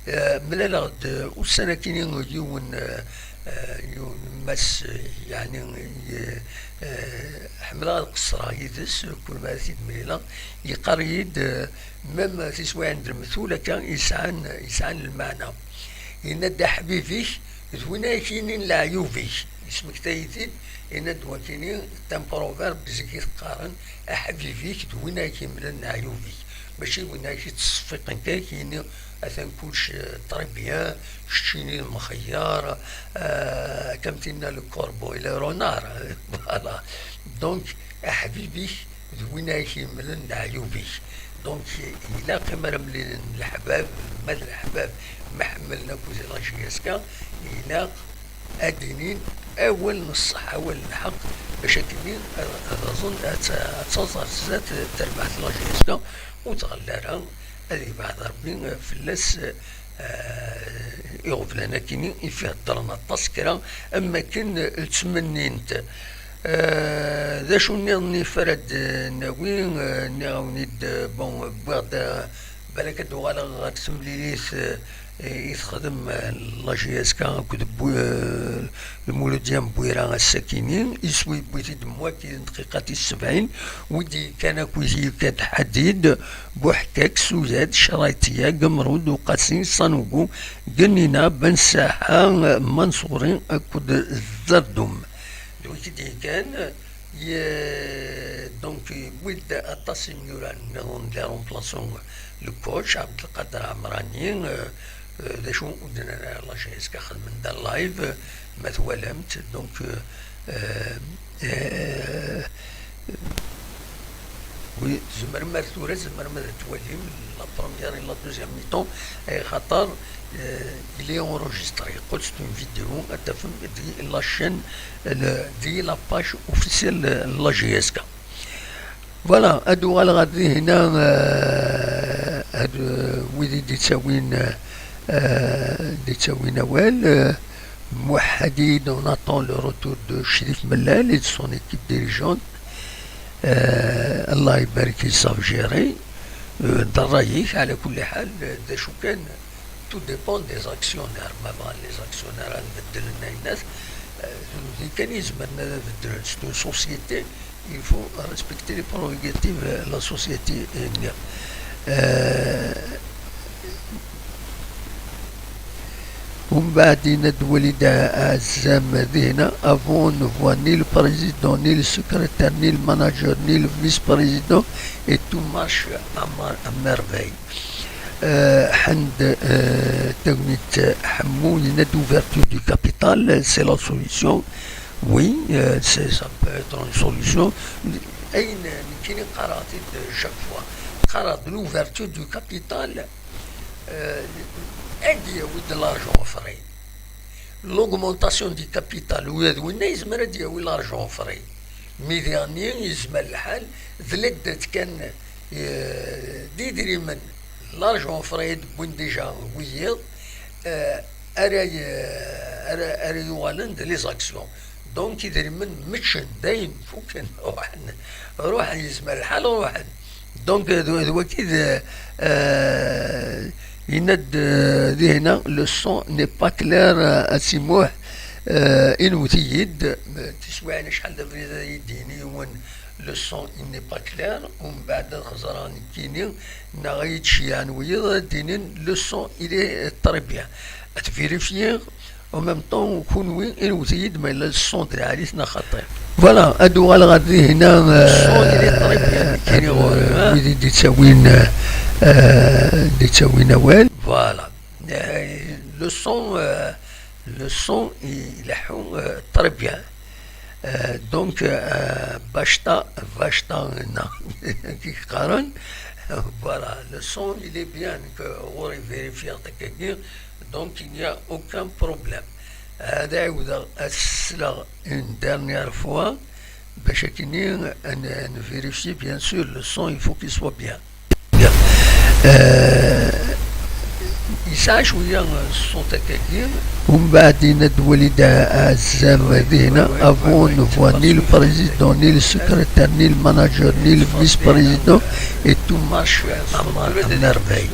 euh, mlaleɣ-d ussan-agi-nni yiwen, euh, euh, yiwen n mass, euh, yeɛni, euh, euh, ḥemmleɣ ad qeṣṣreɣ yid-s, kul ma ara t-id-mlileɣ, yeqqar-iyi-d, euh, même tiswiɛin d lmetul akka yesɛan, yesɛan lmeɛna. Yenna-d: "Aḥbib-ik d win ara k-yinin leɛyub-ik." Yesmekta-yi-t-id, yenna-d wakini, c'est un proverbe, zik i t-qqaren, "Aḥbib-ik d win ara k-yemlen leɛyub-ik." Mačči d win ara k-yettṣeffiqen kan, k-yini atan kullec, euh, très bien, keččini d mxeyyar, euh, comme tinna le corbeau et le renard. Voilà. Donc, aḥbib-ik d win ara k-yemlen leɛyub-ik. Donc, ilaq imi ara mlilen leḥbab, ma d leḥbab ma ḥemmlen akk di la J S K, ilaq ad d-inin awal n ṣṣeḥ, awal n lḥeqq, bac akkenni ad, ad aẓen, ad ta-, ad taẓ ar zdat terbaɛt n la J S K, ur tɣelli ara, ad yebɛed Rebbi fell-as, eh, iɣeblan akkenni i f-, heddren aṭas kra, am wakken ttmennint. Eh, d acu nniḍen i f-, ara d-nawi? Eh, nniɣ-awen-id, eh, bon, wwiɣ-d, eh, balak ad d-uɣaleɣ ɣer temlilit, eh, i texdem, eh, la J S K akked Bwi-, eh, Lmuludya n Bwira ass-akini, iswi yewwi-t-id mwaki n dqiqa tis sebɛin, wi d-yekkan akkit yekka-d Ḥadid, Buḥkak, Suyad, Craytiya, Gemrud, Uqasi, Sanugu, Genina, Ben Saḥa, Manṣuri akked Zerdum. D wi d-yekkan, Ye- donc, yewwi-d aṭas imyura nniḍen d les remplaçants, le coach Abdelkader Amrani, euh, euh, d acu ur d-nerra la J S K xedmen-d live, euh, ma twalam-t, donc, euh, euh, euh, oui, tzemrem ar tura, tzemrem ad twalim la première et la deuxième mi-temps, axaṭer, euh, il est enregistré, yeqqel c'est une vidéo, ad tafem di la chaîne, le- di la page officielle, euh, la J S K. Voilà, ad uɣaleɣ ar dihina, euh, ad, euh, wid i d-ittawin, euh, d-ittawin awal, euh, Mouhadid, on attend le retour de Chérif Mellal et de son équipe dirigeante. Euh, Allah ibarik, ils savent gérer. Euh, d ṛṛay-ik, ɛla kulli ḥal, euh, d acu kan, tout dépend des actionnaires. Ma bɣan les actionnaires ad beddlen ayennat, euh, d kan i zemren ad beddlen. C'est une société, il faut respecter les prérogatives, euh, la société-nni. Euh, Umbeɛd yenna-d Walid Ɛezzam dihina: avant, on ne voit ni le président, ni le secrétaire, ni le manager, ni le vice-président, et tout marche à mar- à merveille. Euh, Ḥend, euh, Tagnit Ḥemmu yenna-d: ouverture du capital, c'est la solution. Oui, euh, c'est- ça peut être une solution. Ayen nekkini qqareɣ-t-id chaque fois, qqareɣ-d l'ouverture du capital, euh, ad d-yawi de l'argent frais. L'augmentation du capital, ula d winna yezmer ad d-yawi l'argent frais. Mi diɣenni yezmer lḥal d l'aide kan, euh, d idrimen, l'argent frais d-wwin déjà wiyiḍ, euh, ara y- ara ara yuɣalen d les actions. Donc idrimen meččen dayen, fuken, ruḥen, ruḥen, yezmer lḥal ruḥen. Donc d d waki d, euh, yenna-d, euh, dihina: le son n'est pas clair, euh, a Si Muḥ, euh, inwet-iyi-d, euh, tiswiɛin acḥal d abrid ad yi-d-yini yiwen: le son il n'est pas clair, umbeɛd ad xeẓreɣ nekkini neɣ ad yi-d-ceyyɛen wiyiḍ ad d-inin: le son il est très bien. Ad vérifier. En même temps, kunwi inwet-iyi-d ma yella le son d lɛali-t neɣ xaṭi. Voilà, ad uɣaleɣ ar dihina, euh, wid i d-ittawin, euh, d-ittawin awal. Voilà. Euh, le son, euh, le son, il est, euh, très bien. Euh, donc, euh, bacta, bacta, non. Qui qqaren. Voilà, le son, il est bien, que on vérifie. Donc, il n'y a aucun problème. Ad ɛiwdeɣ ad sleɣ une dernière fois, bac akkenni ad n- ad nvérifier, bien sûr, le son, il faut qu'il soit bien. Bien. Euh, yesɛa cwiya ṣṣut akkagi. Umbeɛd yenna-d Walid Ɛezzam dihina: avant, on ne voit ni le président, ni le secrétaire, ni le manager, ni le vice-président, et tout marche à mar- à merveille.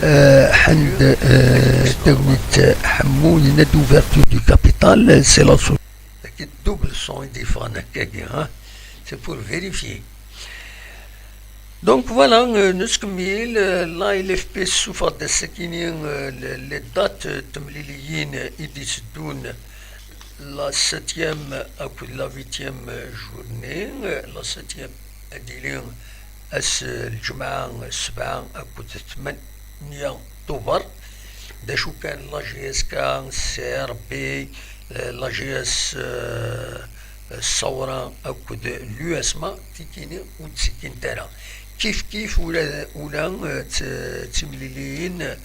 Euh, Ḥend, euh, Tagnit Ḥemmu yenna-d: ouverture du capital, c'est la solution. Dagi double son i d-yeffɣen akkagi, hein. C'est pour vérifier. Donc voilà, euh, nettkemmil, euh, la L F P tessufeɣ-d ass-akini, euh, le- les dates, euh, temliliyin i d-itteddun, la septième akked la huitième journée. Euh, la septième ad d-tili ass, euh, lǧemɛa sebɛa akked tmanya Tubeṛ. D acu kan, la J S K, C R B, euh, la J S, euh, Ssawra akked l'U S M A, tikini ur d-ttikkint ara. Kif kif ula, ula, euh, t- timliliyin n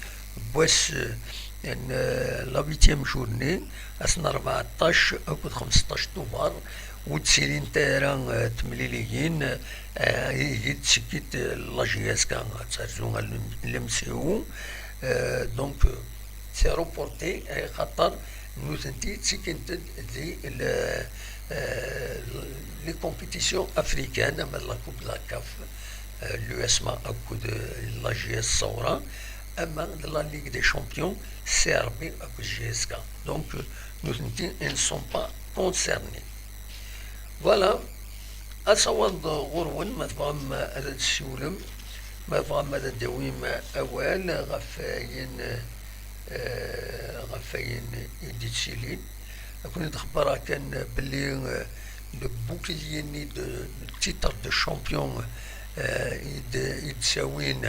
wass, euh, n, euh, la huitième journée, ass n rbeɛṭac akked xemseṭṭac Tubeṛ, ur d-ttilint ara, euh, temliliyin, euh, i d-ttikkit, euh, la J S K, ad terzu l- l'M C O. Euh, donc, euh, c'est reporté, axaṭer nutenti ttikkint-d di le- euh, les compétitions africaines, ama d la Coupe de la CAF, euh, l'U S M A akked, euh, la J S Ssawra, ama d la Ligue des Champions, C R B akked J S K. Donc, euh, nutenti, ils ne sont pas concernés. Voilà. Asawaḍ ɣur-wen, ma tebɣam ad d-tessiwlem, ma tebɣam ad d-tawim awal ɣef wayen, eh, ɣef wayen i d-yettilin. Ad ken-id-xebbreɣ kan belli, eh, le bouclier-nni de, de titre de champion, euh, i d-, i d-ttawin,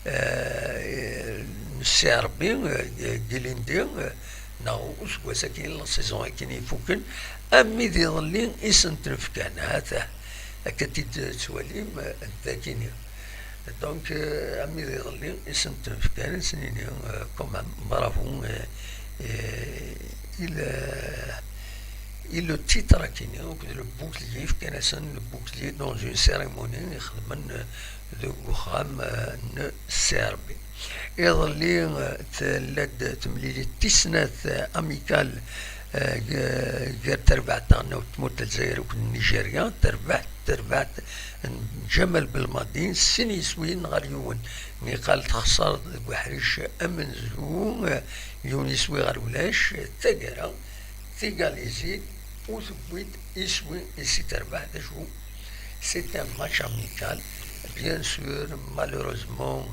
euh, n Ssi Ṛebbi, euh, ilindi, euh, neɣ useggas-agi, la saison akken ifuken, armi d iḍelli i sen-ten-fkan. Ha-t-a, akka t-id-tettwalim, euh, dagini. Donc, euh, armi d iḍelli i sen-ten-fkan, ad sen-nini, euh, quand même, bravo, euh, euh, il, euh, et le titre akini, akked le bouclier, fkan-asen le bouclier dans une cérémonie i xedmen, euh, deg uxxam, euh, n Ssi Ṛebbi. Iḍelli, euh, tella-d temlilit tis snat, euh, amicale, euh, g-, gar terbaɛt-a n tmurt n Lezzayer akked Nigeria, terbaɛt, terbaɛt n Ǧamal Belmadi, sin yiswiyen ɣer yiwen. Niqal texṣer deg uḥric amenzu, euh, yiwen yiswi ɣer ulac, taggara, tégalisé-d, ur tewwi-d iswi i Ssi Terbaɛt. D acu? C'est un match amical. Bien sûr, malheureusement,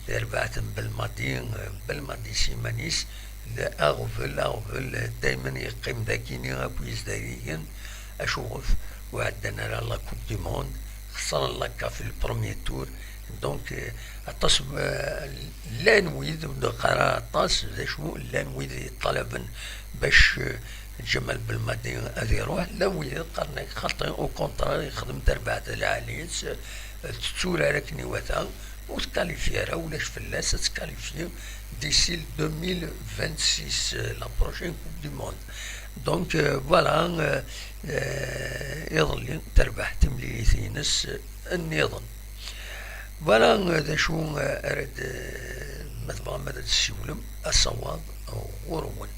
terbaɛt n Belmadi, Belmadi s yiman-is, d aɣbel, aɣbel, daymen yeqqim dagini akk yizdagigen, acuɣef ur ɛeddan ara la Coupe du Monde, xesren la CAF le premier tour, donc, euh, aṭas, euh, llan wid, ur d-qqar ara aṭas, d acu, llan wid yeṭṭalaben bac, euh, Ǧamal Belmadi ad iruḥ, llan wid yeqqaren-ak xaṭi, au contraire, yexdem tarbaɛt lɛali-s, euh, tetturar akken iwata, ur tkalifyi ara, ulac fell-as, ad tkalifyi d'ici le deux mille vingt-six, euh, la prochaine Coupe du Monde. Donc, euh, voilà, euh, euh, iḍelli terbeḥ timlilit-ines, euh, nniḍen. Voilà, euh, d acu, euh, ara d-, euh, ma tebɣam ad d-tessiwlem, asawaḍ ɣur-wen.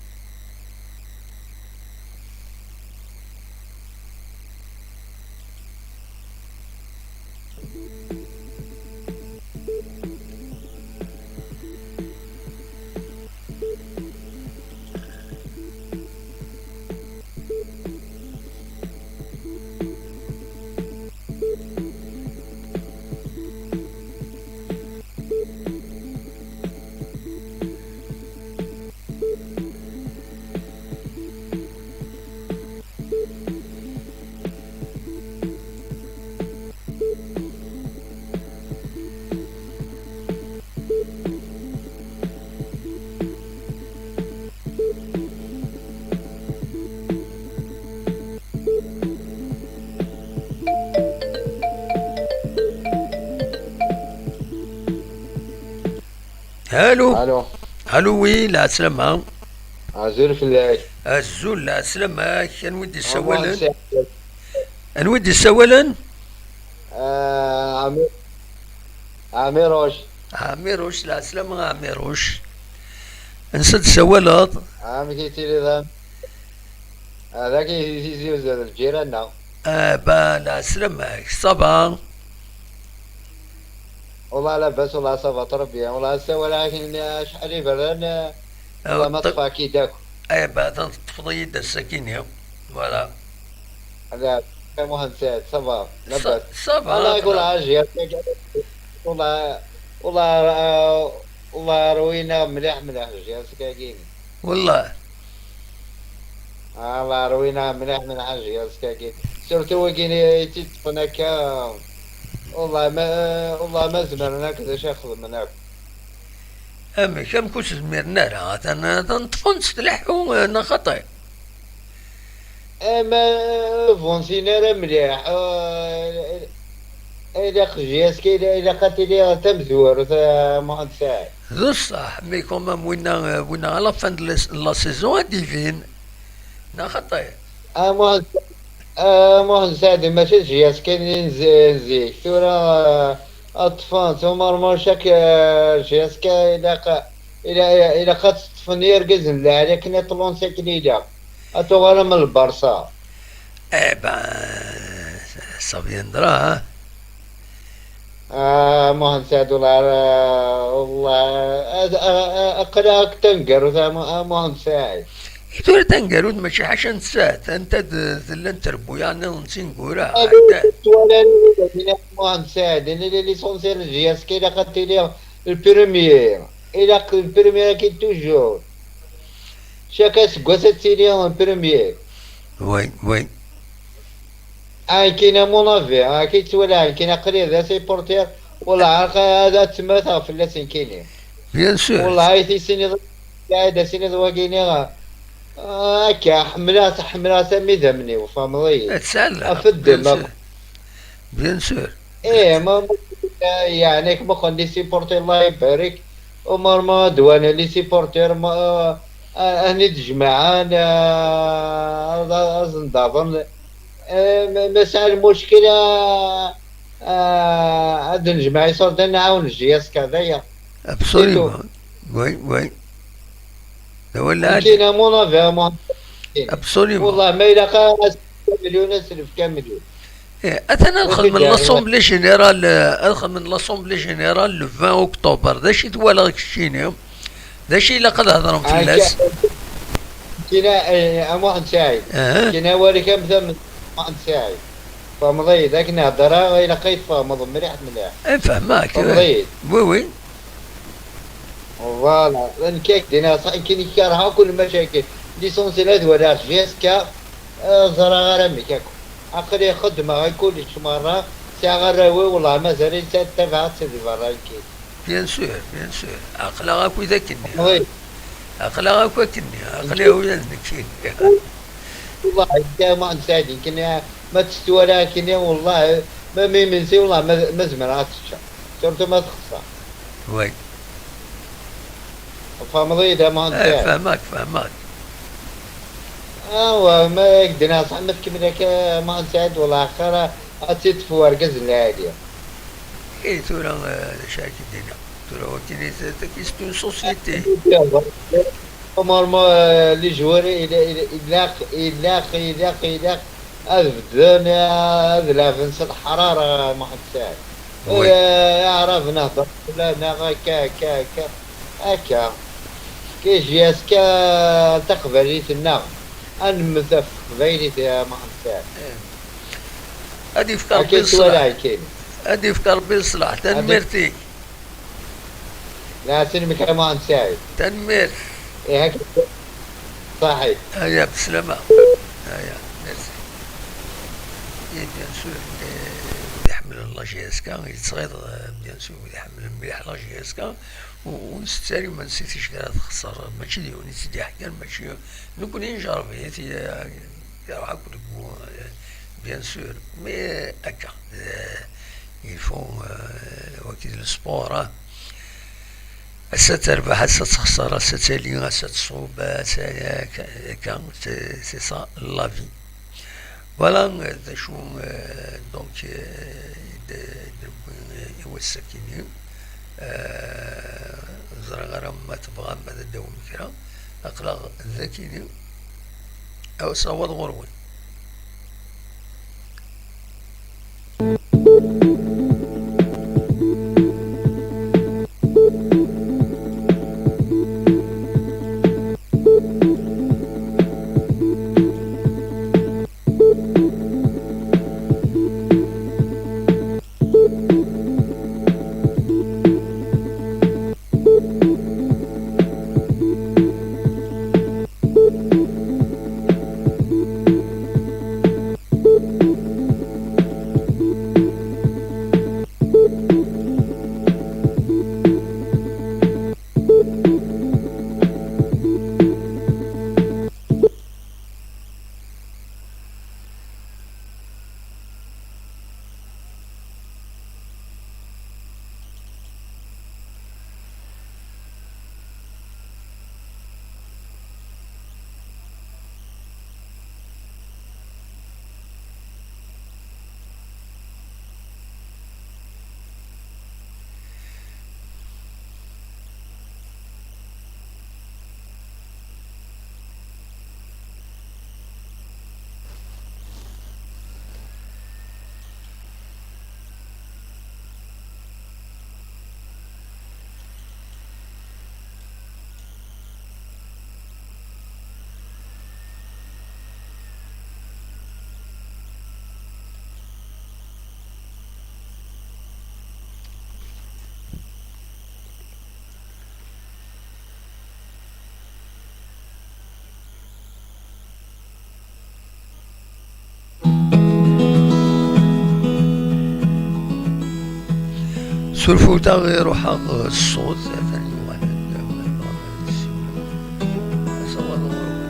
Allô. Allô. Allô, oui, lɛeslama. Azul fell-ak. Azul, lɛeslama-k. Anwa i d-yessawalen? Anwa i d-yessawalen? Ah, Ɛmi-, Ɛmiruc. Ɛmiruc, lɛeslama a Ɛmiruc. Ansa d-tsawaleḍ? Amek i tiliḍ a-, ah, dagi i Tizi Uzzu, d lǧiran-nneɣ. Ah, ba, lɛeslama-k, ça va? Wallah labas, wallah ça va très bien. Wallah ass-a walaɣ-ak acḥal iberdan, ah, wallah ma ṭṭef-, ṭṭfeɣ-k-id akk. Eh, ba, teṭṭfeḍ-iyi-d ass-akini. Voilà. Ala, a Muḥend Saɛid, ça va, labas. Ça va, wallah, ça va. Ajiyas-agi, wallah, wallah, ah, wallah, rwin-aɣ mliḥ, mliḥ, ajiyas-agi. Wallah. Ah, wallah, rwin-aɣ mliḥ, mliḥ, ajiyas-agi. Surtout wagini i tt-id-ṭṭfen akka. Wallah, ma, wallah, ma zemren akk, d acu i xedmen akk. Amek, amek ur s-zmiren ara? Atan, atan ṭṭfen-tt tleḥḥu, eh, neɣ xaṭi? Ama ur bɣun ara mliḥ, eh, ilaq J S K, ilaq ad tili tamezwarut, eh, Muḥend Saɛid. D ṣṣeḥ, mais quand même, winna, winna à la fin de la, la saison ad d-ibin. Neɣ xaṭi? A Muḥend, a Muḥend Saɛid, mačči d J S K-nni n zi-, n zik. Tura, eh, ad ṭṭfen-tt, Umar Murcak, eh, J S K, ilaq, ila-, ilaq ad tt-ṭṭfen yirgazen n lɛali akken ad tlansi akken ilaq. Ad tuɣal am Lbarṣa. Eh ben, ça viendra, hein. Ah, Muḥend Saɛid, wallah, ah, wallah, ah, ah, ah, aql-aɣ deg taneggarut, a Mu-, a Muḥend Saɛid. I tura taneggarut mačči ḥaca nettat, anta d-, tellan trebbuyaɛ nniḍen d tineggura, ah, ɛeddan. Twala Muḥend Saɛid, ini les l'essentiel J S K ilaq ad tili le premier, ilaq le premier-agi toujours. Chaque aseggas ad tili en premier. Oui, oui. Ankina, mon avis, akken yettwali, ankina aql-i d asupporter, wala ɛerq ad, ad temmteɣ fell-as, nekkini. Bien sûr. Wala ay tisiniḍ, ay d asiniḍ wagini, ah, akka, ḥemmleɣ-tt, ḥemmleɣ-tt am idammen-iw, tfehmeḍ-iyi. Ad tt-ɛelleɣ, af ddem, bien sûr. Bien sûr. Eh, ma, ma, yeɛni, ma xen les supporters, Allah ibarek, umar ma dwan les supporters, ma, ah, ah, ahni d-jmaɛen, ah, ad, ad zendaḍen. Eh, ma, ma sɛan lmuckil, ah, ah, ad nejmeɛ iṣurden, nɛawen J S K, d aya. Absolument. Oui, oui. D awal lɛali. Nekkini, mon avis, mon avis. Absolument. Wallah, ma ilaq ad, ad s-nefk amelyun, ad s-nefk amelyun. Eh, atan ad xedmen l'Assemblée Générale, eh, ad xedmen l'Assemblée Générale le vingt octobre. D acu i twalaḍ keččini? D acu ilaq ad hedren fell-as? Kina, eh, a Muḥend Saɛid. Aha. Kina wali kam tam Muḥend Saɛid. Tfehmeḍ-iyi-d, akken heddreɣ, ilaq ad yi-tfehmeḍ mliḥ, mliḥ. Eh, fehmeɣ-k. Tfehmeḍ-iyi-d. Oui, oui. Voilà, nekk ak-d-iniɣ ṣaḥ, nekkini kerheɣ akk lmacakil. L'essentiel ad waliɣ J S K, eh, ẓriɣ ara amek akk. Aql-i xeddmeɣ i kullec merra, sɛiɣ arraw-iw, wellah mazal-iyi ttabaɛeɣ-tt di berra nekkini. Bien sûr, bien sûr. Aql-aɣ akk d akkenni. Oui. Aql-aɣ akk akkenni. Aql-i ula d nekkini. Wellah, nekk a Muḥend Saɛid, nekkini ma tt-twala akkenni, wellah, ma mi imensi, wellah, ma, ma zemreɣ ad tt-ččeɣ. Surtout ma texṣer. Oui. Tfehmeḍ-iyi-d a Muḥend Saɛid? Eh, fehmeɣ-k, fehmeɣ-k. Awa, ma ak-d-iniɣ ṣaḥ, ma tkemmel akka a Muḥend Saɛid, wellah axir ad tt-iṭṭef urgaz n lɛali. Eh, tura, eh, d acu ara k-id-iniɣ? Tura, wakken i t-, c'est une société. Normalement, euh, les joueurs, il, il, ilaq, ilaq, ilaq, ilaq ad bedden, eh, ad lɛeben s leḥrara, Muḥend Saɛid. Oui. Eh, aɛrab nehder fell-aneɣ akka, akka, akka, akka. K G S K taqbaylit-nneɣ. Ad nemmet ɣef teqbaylit, ya Muḥend Saɛid. Eh. Ad yefk Ṛebbi leṣlaḥ. Ad yefk Ṛebbi leṣlaḥ. Tanemmirt-ik. Lɛaslama a Muḥend Saɛid. Tanemmirt. Ih, akka. Saḥit. Aya, beslama. Aya, merci. Et bien sûr, eh, wid iḥemmlen la J S K, yettɣiḍ, eh, bien sûr, wid iḥemmlen mliḥ la J S K, u-, ur nettett ara iman-nsen ticki ara txeṣṣer, mačči d yiwen i tt-id-iḥkan, mačči, nekkni njerreb-it, eh, iruḥ akk deg wu-, eh, bien sûr, mais akka, eh, il faut, eh, wagi d le sport, ah. Ass-a terbeḥ, ass-a texṣer, ass-a tali, ass-a tṣub, ass-a akka, c'est, c'est ça la vie. Voilà, euh, d acu, euh, donc, euh, d, d, i wass-akini, euh, ẓriɣ ara ma tebɣam ad d-tawim kra, aql-aɣ d akini, aw sawaḍ ɣur-wen. Turfut-a iruḥ-aɣ ṣṣut, atan yuɣal-d. Asawaḍ ɣur-wen.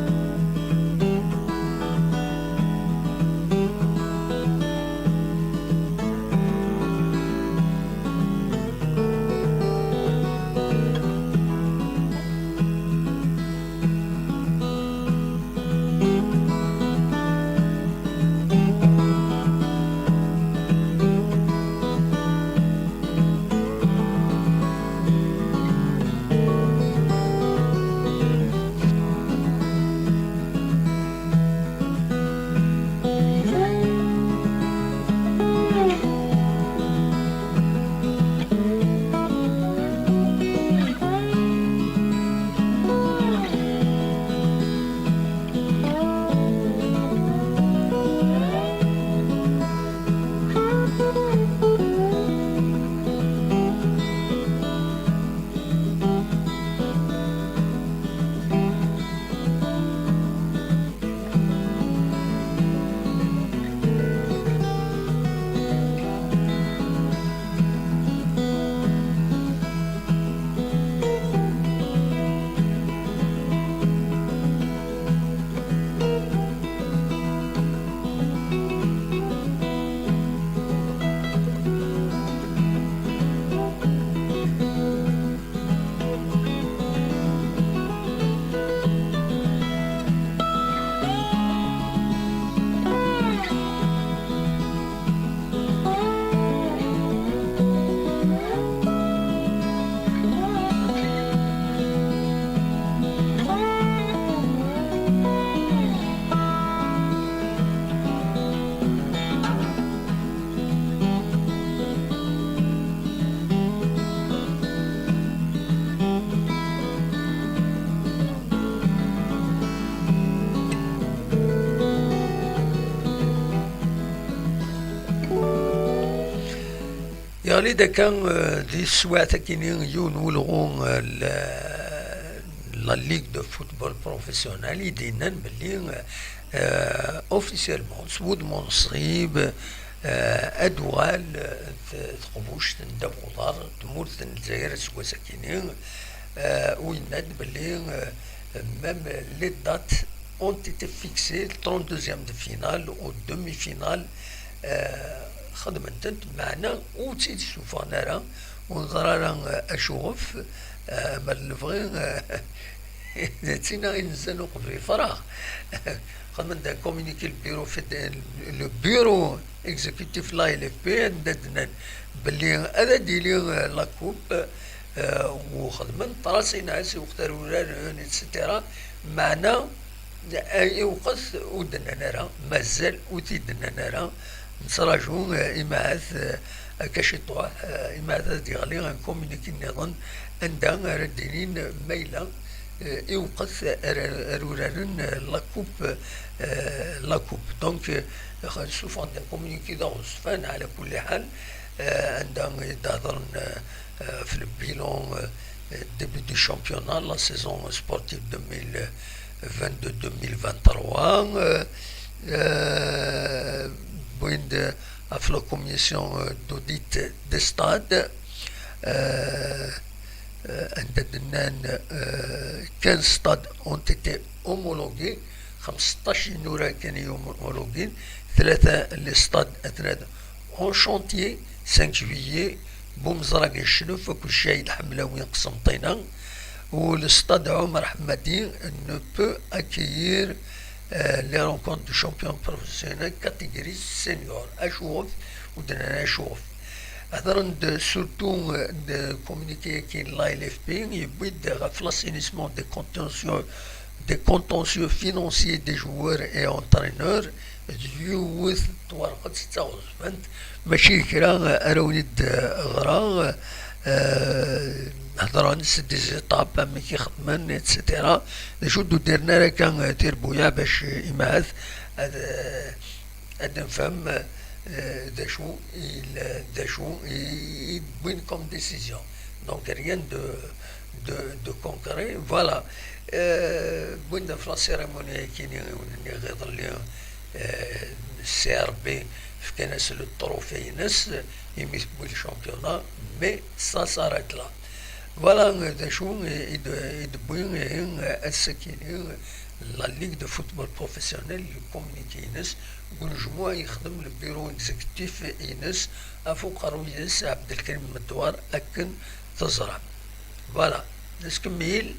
Yeɣli-d akka, eh, di teswiɛt akkin-nni yiwen n welɣu, eh, la, la Ligue de Football Professionnel i d-yennan belli, eh, officiellement s wudem unṣib, eh, ad tuɣal, eh, t-, teqbuct n ddabex uḍar tmurt n Lezzayer aseggas akkin-nni, eh, u yenna-d belli, eh, même les dates ont été fixées, le trente-deuxième de finale, au demi-finale, eh, xedmen-tent, meɛna ur tt-id-ssuffɣen ara, ur neẓri ara, eh, acuɣef, eh, ma d lebɣi, eh, d tin i nezzan uqbel yefreɣ. Xedmen-d un communiqué le bureau fédé-, le bureau exécutif la L F P, anda d-nnan belli ad d-tili, eh, la coupe, eh, u xedmen tracé-as i weqt ara uraren, et cetera. Meɛna, eh, iwqes ur d-nnan ara, mazal ur t-id-nnan ara. Nettraǧu, eh, imahat, eh, akka ciṭuḥ, eh, imahat ad d-yeɣli un communiqué nniḍen anda ara d-inin ma yella, eh, iwqes ara, ara uraren, eh, la coupe, eh, la coupe. Donc, eh, ssuffɣen-d un communiqué d aɣezfan, ɛla kulli ḥal, eh, anda i d-hedren, eh, eh, ɣef le bilan, eh, début du championnat, la saison sportive deux mille vingt-deux deux mille vingt-trois, eh, eh, wwin-d ɣef la commission, eh, d'audit des stades, eh, eh, anda d-nnan, eh, quinze stades ont été homologués, xemseṭṭac imura kan i homologués, tlata les stades atnan en chantier, cinq juillet, Boumezrag Ecnef akked Ccaid Ḥemlawi Qsenṭina, u le stade Omer Ḥemmadi ne peut accueillir, euh, les rencontres du champion professionnel catégorie senior. Acuɣef? Ur d-nnan acuɣef. Hedren-d surtout, euh, de communiqué-agi n la L F P, yewwi-d ɣef l'assainissement des contentieux, des contentieux financiers des joueurs et entraîneurs, d yiwet n twerqet d taɣezfant, mačči d kra, ara wen-id-ɣreɣ, eh, hedren s des étapes, amek i xedmen, et cetera. D acu ur d-udiren ara akka, eh, tirbuyaɛ bac, eh, imahat ad, eh, ad nfhem, eh, d acu i la-, d acu i, i wwin comme décision. Donc, rien de, de, de concret. Voilà. Eh, wwin-d ɣef la cérémonie-agi-nni i wen-nniɣ iḍelli, eh, C R B, fkan-as le trophée-ines. imi tewwi le championnat, mais ça s'arrête là. Voilà, d acu i d-, i d-wwi, ihi, ass-akini, la Ligue de football professionnel, le communiqué-ines, deg unejmuɛ yexdem le bureau exécutif-ines ɣef uqerruy-is Ɛebdelkrim Medwar, akken teẓram. Voilà, nettkemmil.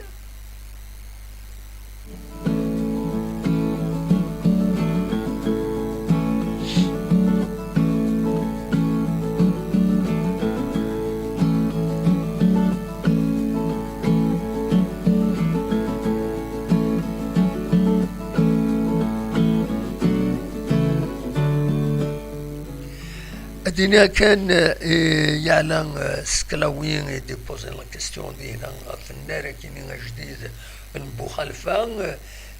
Ad iniɣ kan, eh, yeɛla, eh, Sklawi i d-ipozen la question dinna ɣef nnar-akini ajdid n Buxalfa.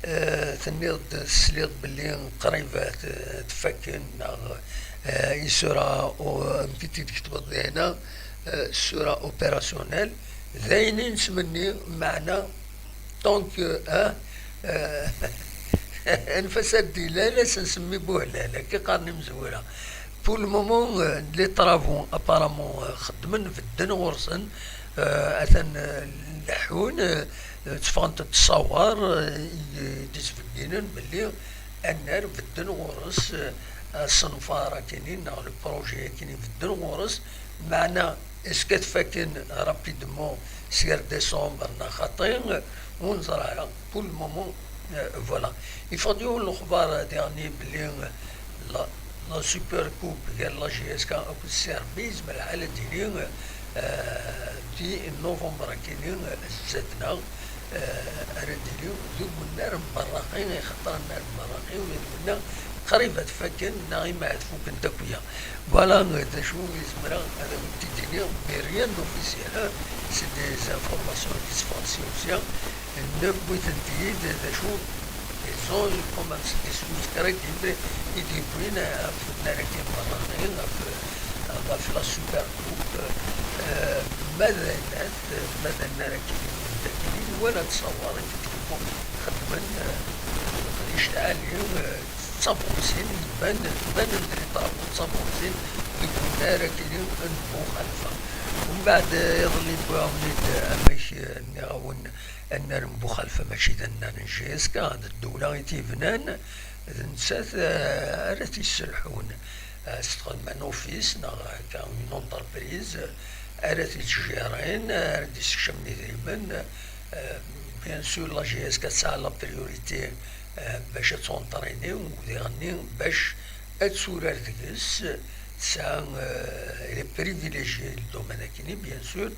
Eh, tenniḍ-d, tesliḍ belli qrib ad, ad fakken, neɣ, eh, il sera au, amek i tt-id-ketbeḍ dinna, eh, sera opérationnel. D ayen i nettmenni, meɛna, donc, eh, eh, anef-as ad d-ilal, ad s-nsemmi Buhlal, akka qqaren imezwura. Pour le moment, eh, les travaux, apparemment, eh, xeddmen, bedden ɣur-sen, eh, atan, eh, leḥḥun, eh, tteffɣent-d ṣṣawar, eh, i d-ittbegginen belli annar bedden ɣur-s, eh, asenfar akini, neɣ le projet akini bedden ɣur-s, meɛna est-ce que ad t-fakken rapidement si ar décembre neɣ xaṭi, ur neẓri ara. Pour le moment, euh, voilà. Yeffeɣ-d yiwen lexbar, euh, diɣenni belli, euh, la, la Super Coupe gar la J S K akked Serbie, yezmer lḥal ad d-yili, euh, di novembre akini, euh, zdat-neɣ, euh, ara d-yili deg unnar n Berraqi, ixaṭer annar n Berraqi ula d winna qrib ad fakken, neɣ imaɛad fukken-t akk ya. Voilà, euh, d acu i zemreɣ ad awen-t-id-iniɣ, mais rien d'officiel, hein. C'est des informations qui se font si aussi, hein. Newwi-tent-id, d acu, ils ont eu quand même des sources crédibles i d-yewwin ɣef unnar-agi n Berraqi, ɣef, ɣef la Super Coupe, euh, ma d ayen, ma d annar-agi n dagi, wala ttṣawar i d-yewwin xeddmen, euh, leqdic lɛali, euh, d tabuṛsin, iban, banen-d les travaux d tabuṛsin deg unnar-agi n Buxalfa. Umbeɛd, eh, iḍelli wwiɣ-awen-id, eh, amek, eh, nniɣ-awen, annar n Buxalfa mačči d annar n J S K, d ddewla i t-yebnan, d nettat, eh, ara t-yesselḥun. Eh, s txedmem un office, neɣ akka une entreprise, eh, ara t-yettjirin, eh, ara d-yessekcamen idrimen. Eh, bien sûr, la J S K tesɛa la priorité, eh, bac ad tɛunṭer ini, u diɣenni bac ad turar deg-s, tesɛa, euh, elle est privilégiée le domaine akini, bien sûr.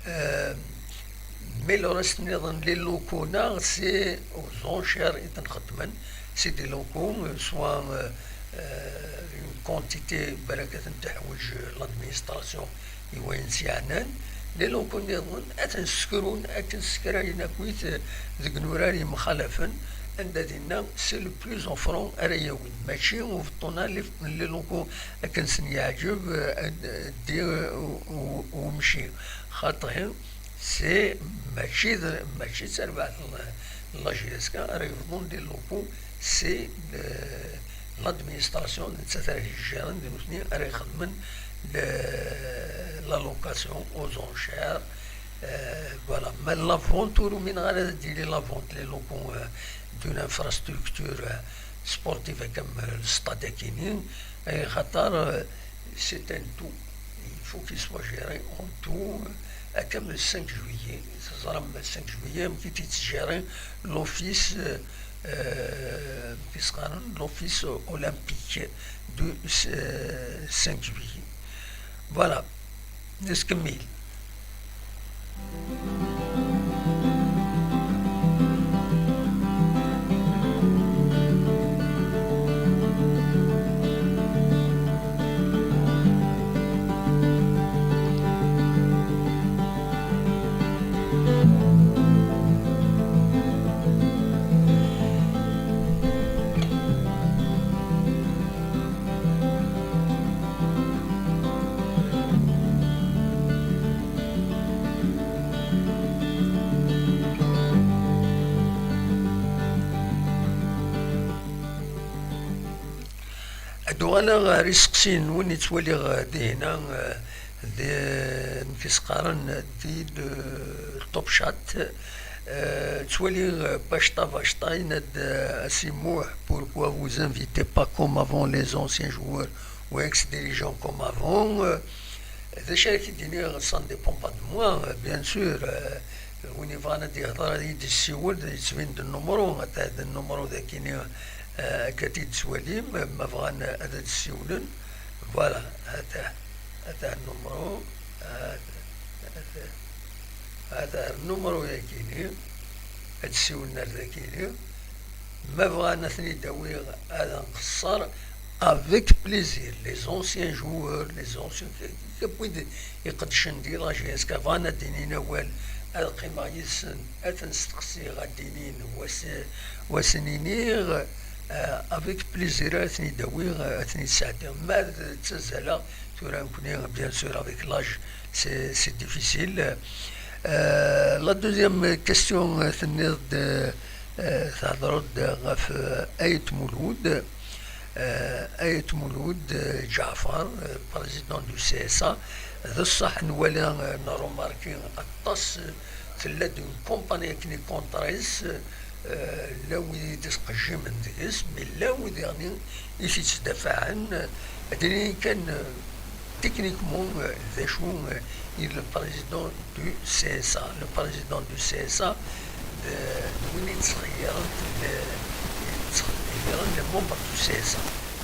Euh, mais le reste nniḍen, les locaux-nneɣ, c'est aux enchères i ten-xeddmen. C'est des locaux, euh, soit, euh, euh, une quantité, balak ad ten-teḥwiǧ l'administration i wayen s-yeɛnan, les locaux nniḍen ad ten-ssekrun akken ssekrayen akkit, eh, deg inurar yemxalafen, anda dinna c'est le plus offrant ara yawin, mačči ubeṭṭun-a, les, les locaux akken sen-yeɛǧeb, eh, ad, ad, eh, u-, u-, umci. Xaṭi, c'est mačči d, mačči d tarbaɛt n la J S K ara yebḍun les locaux, c'est le, l'administration, d nettat ara yejjiren, d nutni ara ixedmen le, la location aux enchères. Euh, voilà. Mais la vente, ur umineɣ ara ad d-tili la vente, les locaux, euh, d'une infrastructure, euh, sportive comme, euh, le stade akini, eh, xaṭer, euh, c'est un tout. Il faut qu'il soit géré en tout, euh, comme le cinq juillet. Teẓram, le cinq juillet, amek i t-yettjiri l'office, euh, euh, amek i s-qqaren, l'office olympique du, euh, cinq juillet. Voilà. Nettkemmil. Duɣaleɣ ɣer iseqsiyen-nwen i ttwaliɣ, eh, dihina, eh, di, amek i s-qqaren, di, de, Top Chat. Eh, ttwaliɣ, eh, Bacta Bacta yenna-d, eh, a Si Muḥ, pourquoi vous invitez pas comme avant les anciens joueurs ou ex-dirigeants comme avant? Eh, d acu ara k-id-iniɣ, ça ne dépend pas de moi, eh, bien sûr, eh, win yebɣan ad d-yehder, ad yi-d-yessiwel, yettbin-d nnumru, ata d nnumru dagini, eh, akka t-id-tettwalim, ma bɣan ad d-ssiwlen, voilà, ata, ata nnumru, ata, ata, ata nnumru-yagini, ad d-ssiwlen ar dagini, ma bɣan ad ten-id-awiɣ ad nqeṣṣer, avec plaisir, les anciens joueurs, les anciens, wid iqeddcen di la J S K, bɣan ad d-inin awal, ad qqimeɣ yid-sen, ad ten-steqsiɣ, ad d-inin, wa s-, wa sen-iniɣ, eh, avec plaisir, ad ten-id-awiɣ, ad ten-id-sɛeddiɣ. Ma d ttazzaleɣ tura nekkni, bien sûr, avec l'âge, c'est, c'est difficile. Euh, la deuxième question, euh, tenniḍ-d, euh, euh, thedreḍ-d ɣef, euh, Ayt Mulud. Euh, Ayt Mulud, euh, Ǧaɛfar, euh, président du C S A. D ṣṣeḥ, nwala, euh, nrumarki aṭas, euh, tella-d une compagnie akken i contre-s, euh, llan wid i d-isqejjimen deg-s, mais llan wid daɣen i t-yettdafaɛen. Ad d-nini kan, euh, techniquement, euh, d acu, euh, i le président du C S A. Le président du C S A, d, d win i yettxeyyiren, d, yettxeyyiren les membres du C S A.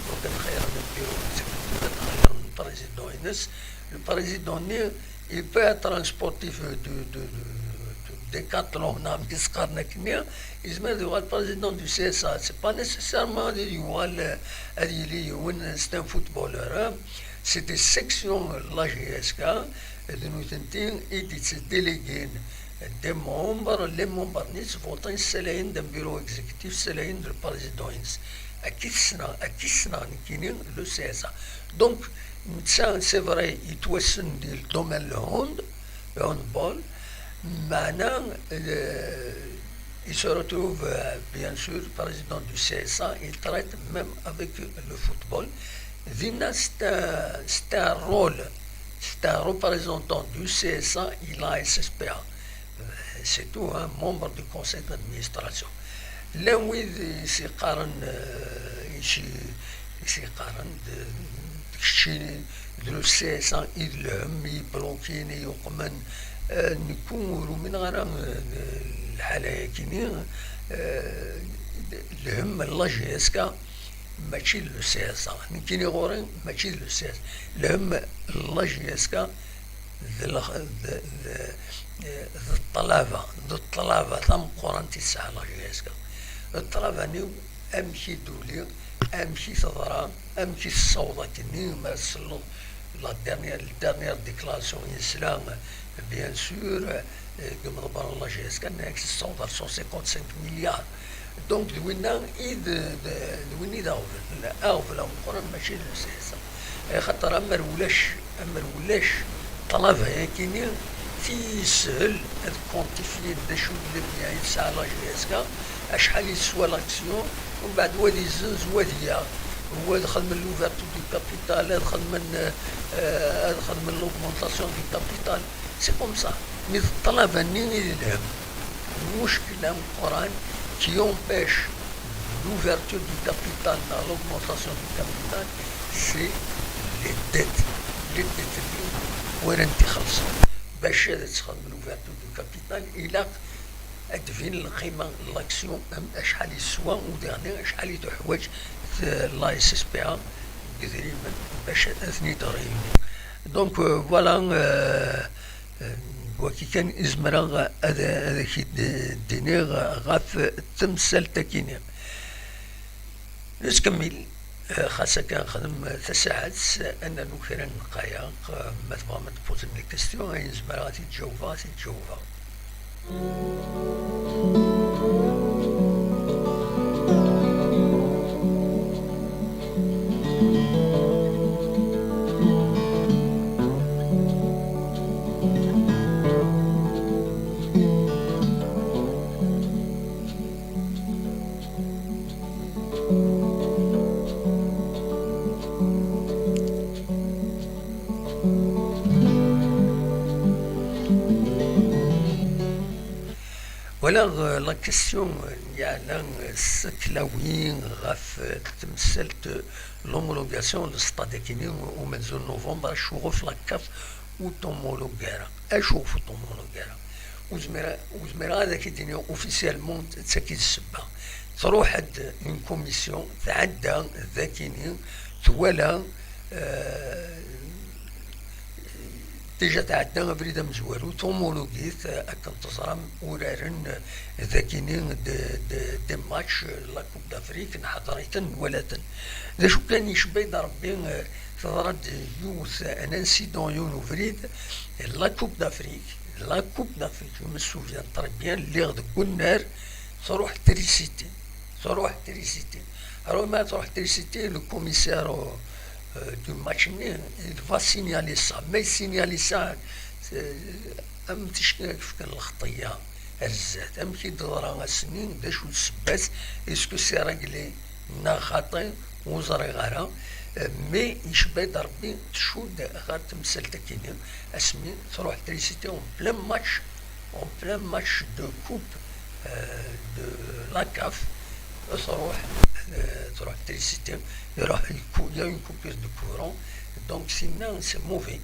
Donc, ad xeyren le bureau exécutif, ad xeyren le président-ines. Le président-nni, il peut être un sportif de, de, de, de Décathlon, neɣ mi s-qqaren akkenni, yezmer ad yuɣal président du C S A. C'est pas nécessairement ad yuɣal, euh, ad yili yiwen, c'est un footballeur, hein. C'est des sections, la J S K, d nutenti i d-yettdélégin des membres, les membres-nni ttvotin, ssalayen-d un bureau exécutif, ssalayen-d le président-ines. Akka i t-ssneɣ, akka i ssneɣ nekkini le C S A. Donc, netta, c'est vrai, yettwassen di le domaine le hand, le handball, meɛna, euh, il se retrouve, euh, bien sûr, président du C S A, il traite même avec le football. Dinna, c'est un, c'est un rôle, c'est un représentant du C S A et la S S P A. Euh, c'est tout, hein, membre du conseil d'administration. Llan wid i s-yeqqaren, euh, i s-, i s-yeqqaren d, d keččini, d le C S A i d lhemm, i blokin, i yuqmen. Euh, nekk ur umineɣ ara, euh, lḥala-yagini, euh, lhemm n la J S K, mačči d le C S A. Nekkini ɣur-i, mačči d le C S A. Lhemm n la J S K d lex-, d, d, d ṭṭlaba, d ṭṭlaba tameqqrant i tesɛa la J S K. Ṭṭlaba-nni, amek i d-tuli, amek i teḍra, amek i tessaweḍ akkenni, ma tselleḍ la dernière, la dernière déclaration i nesla, bien sûr, euh, deg imḍebbren n la J S K, nnan-ak tessaweḍ ar cent cinquante-cinq milliards. Donc, d winna i d, d, d win i d aɣbel. Aɣbel ameqqran mačči d le C S A. Axaṭer amer ulac, amer ulac ṭṭlaba-yagini, tiyessel ad quantifier d acu n le bien i tesɛa la J S K, acḥal i teswa l'action, umbeɛd wa ad izzenz, wa ad yaɣ, wa ad xedmen l'ouverture du capital, ad xedmen, euh, ad xedmen l'augmentation du capital. C'est comme ça. Mi d ṭṭlaba-nni i d lhemm. Lmuckil ameqqran qui empêche l'ouverture du capital, l'augmentation du capital, c'est les dettes. Les dettes-nni ur ara ixelṣen. Bac ad txedmem l'ouverture du capital, ilaq ad d-tbin lqima n l'action, am-, acḥal yeswa, u diɣen acḥal i tuḥwaǧ t-, la S S P A deg idrimen bac ad ten-id-réunir. Donc, euh, voilà, euh, euh, wagi kan i zemreɣ ad, ad ak-id-iniɣ ɣef temsalt-agi-nni. Nettkemmil, eh, xas akka nexdem tasaɛet, ad nernu kra n ddqayeq, eh, ma tebɣam ad d-posem les questions, ayen zemreɣ ad t-id-jawbeɣ, ad t-id-jawbeɣ. Voilà, euh, la question, euh, yeɛna, euh, s aklawi ɣef, euh, temsalt, euh, l'homologation n lestad akini umenzu n novembre, acuɣef la CAF ur t-homologue ara? Acuɣef ur t-homologue ara? Ur zmireɣ, ur zmireɣ ad ak-id-iniɣ officiellement d tagi d ssebba. Truḥ-d une commission, tɛedda d akini, twala, euh, Déjà tɛedda abrid amezwaru, tumulugit, eh, akken teẓram, uraren, eh, dagini de, de, de match, eh, la Coupe d'Afrique, nḥeḍer-iten, nwala-ten. D acu kan, icba-d Rebbi, eh, teḍra-d yiwet, eh, un incident, yiwen ubrid, eh, la Coupe d'Afrique, la Coupe d'Afrique, je me souviens très bien, lliɣ deg unnar, truḥ trisiti, truḥ trisiti. Alors, ma truḥ trisiti, le commissaire, euh, euh, du match-nni, il va signaler ça. Ma yessignali ça, euh, am ticki i yefkan lxeṭṭa ar zdat. Amek i d-teḍra ass-nni? D acu d ssebba-s? Est-ce que c'est réglé neɣ xaṭi? Ur ẓriɣ ara. Euh, mais yecba-d Rebbi tcudd ɣer temsalt-agi-nni, asmi truḥ trisiti en plein match, en plein match de coupe, euh, de la CAF, truḥ, euh, truḥ trisiti, iruḥ, il y a une coupure de courant. Donc, c'est, c'est mauvais.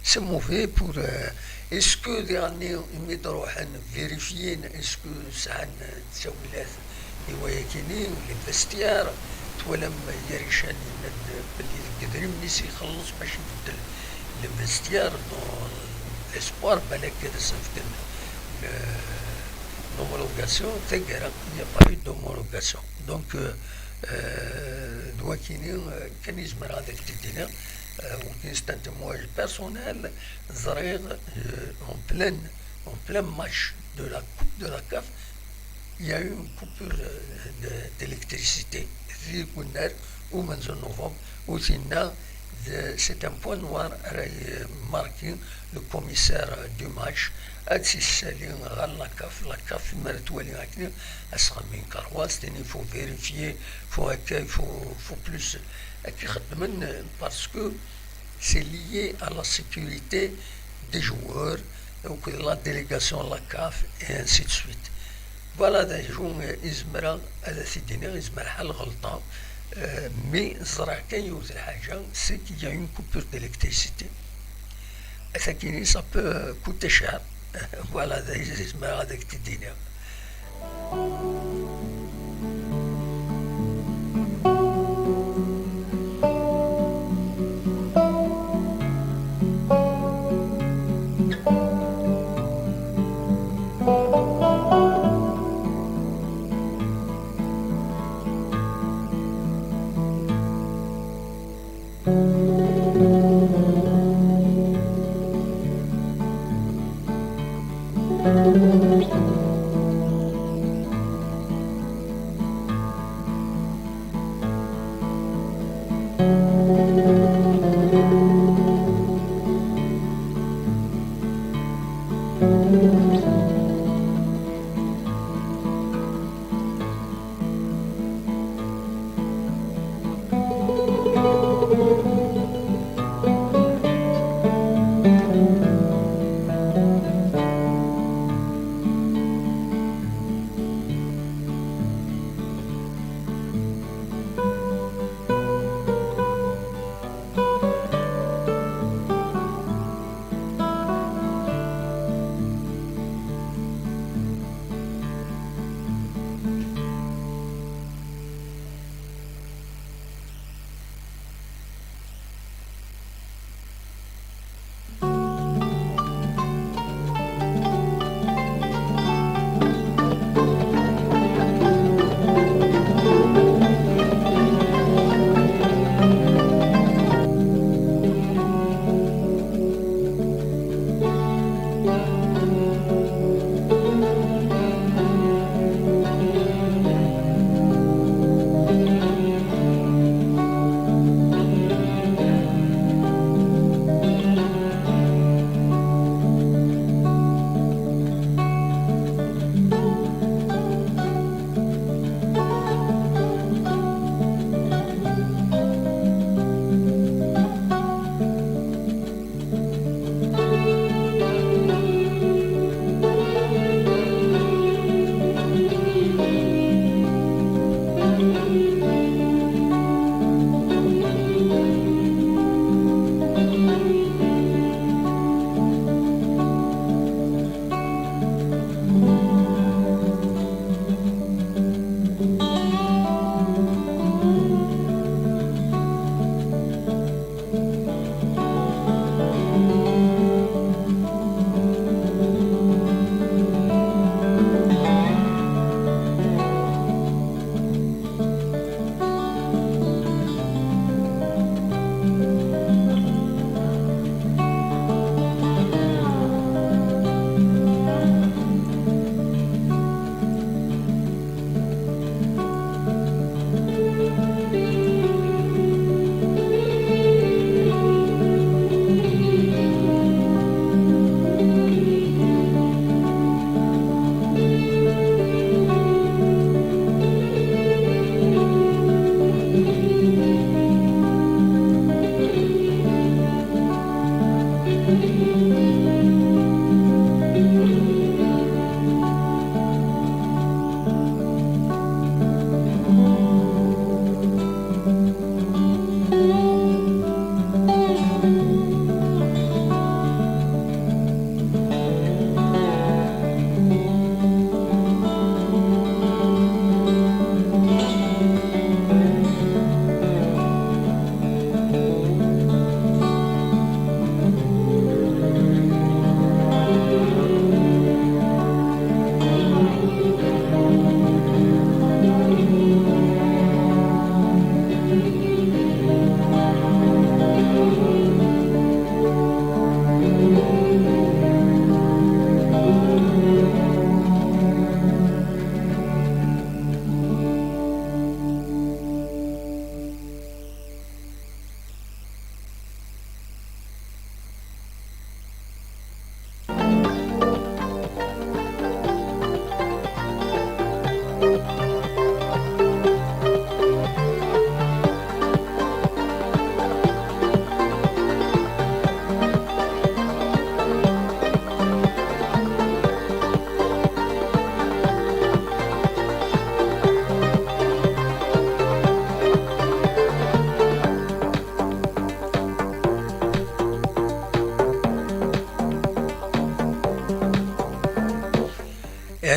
C'est mauvais pour, euh, est-ce que daɣen imi d-ruḥen vérifier, est-ce que sɛan ttawilat i wayakini, les vestiaires? Twalam Yarican yenna-d belli deg idrimen-is ixelleṣ bac ibeddel les vestiaires dans l'espoir balak ad as-fken, euh, l'homologation. Taggara, il n'y a pas eu d'homologation. Donc, euh, euh, d wakini, euh, kan i zemreɣ ad ak-t-id-iniɣ, euh, c'est un témoignage personnel, ẓriɣ, euh, en pleine, en plein match de la Coupe de la CAF, il y a eu une coupure, euh, de, d'électricité. Di Gunnar, umenzu n novembre, u tinna, de, c'est un point noir, ara marqué le commissaire, euh, du match, ad tt-issali ɣer la CAF, la CAF, mi ara twali akken, asɣami n Carwas, tini, il faut vérifier, faut akka, il faut, faut plus, akka i xeddmen, parce que c'est lié à la sécurité des joueurs, donc la délégation, la CAF, et ainsi de suite. Voilà, d acu i zemreɣ ad t-id-iniɣ, yezmer lḥal ɣelṭeɣ, euh, mais ẓriɣ kan yiwet lḥaǧa, c'est qu'il y a une coupure d'électricité. Atakini, ça peut coûter cher. Voilà, d acu i zemreɣ ad ak-t-id-iniɣ.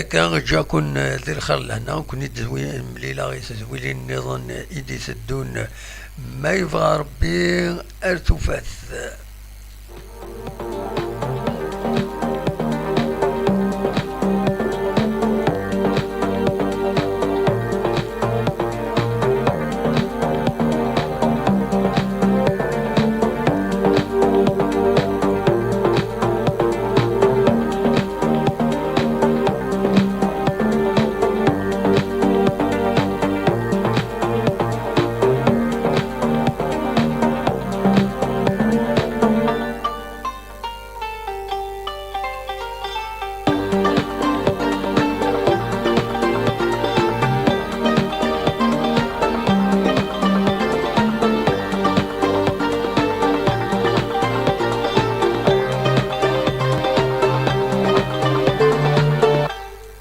Akka, ǧǧaken di lxir lehna, ken-id-mlileɣ i tedwilin nniḍen i d-iteddun, ma yebɣa Rebbi, ar tufat.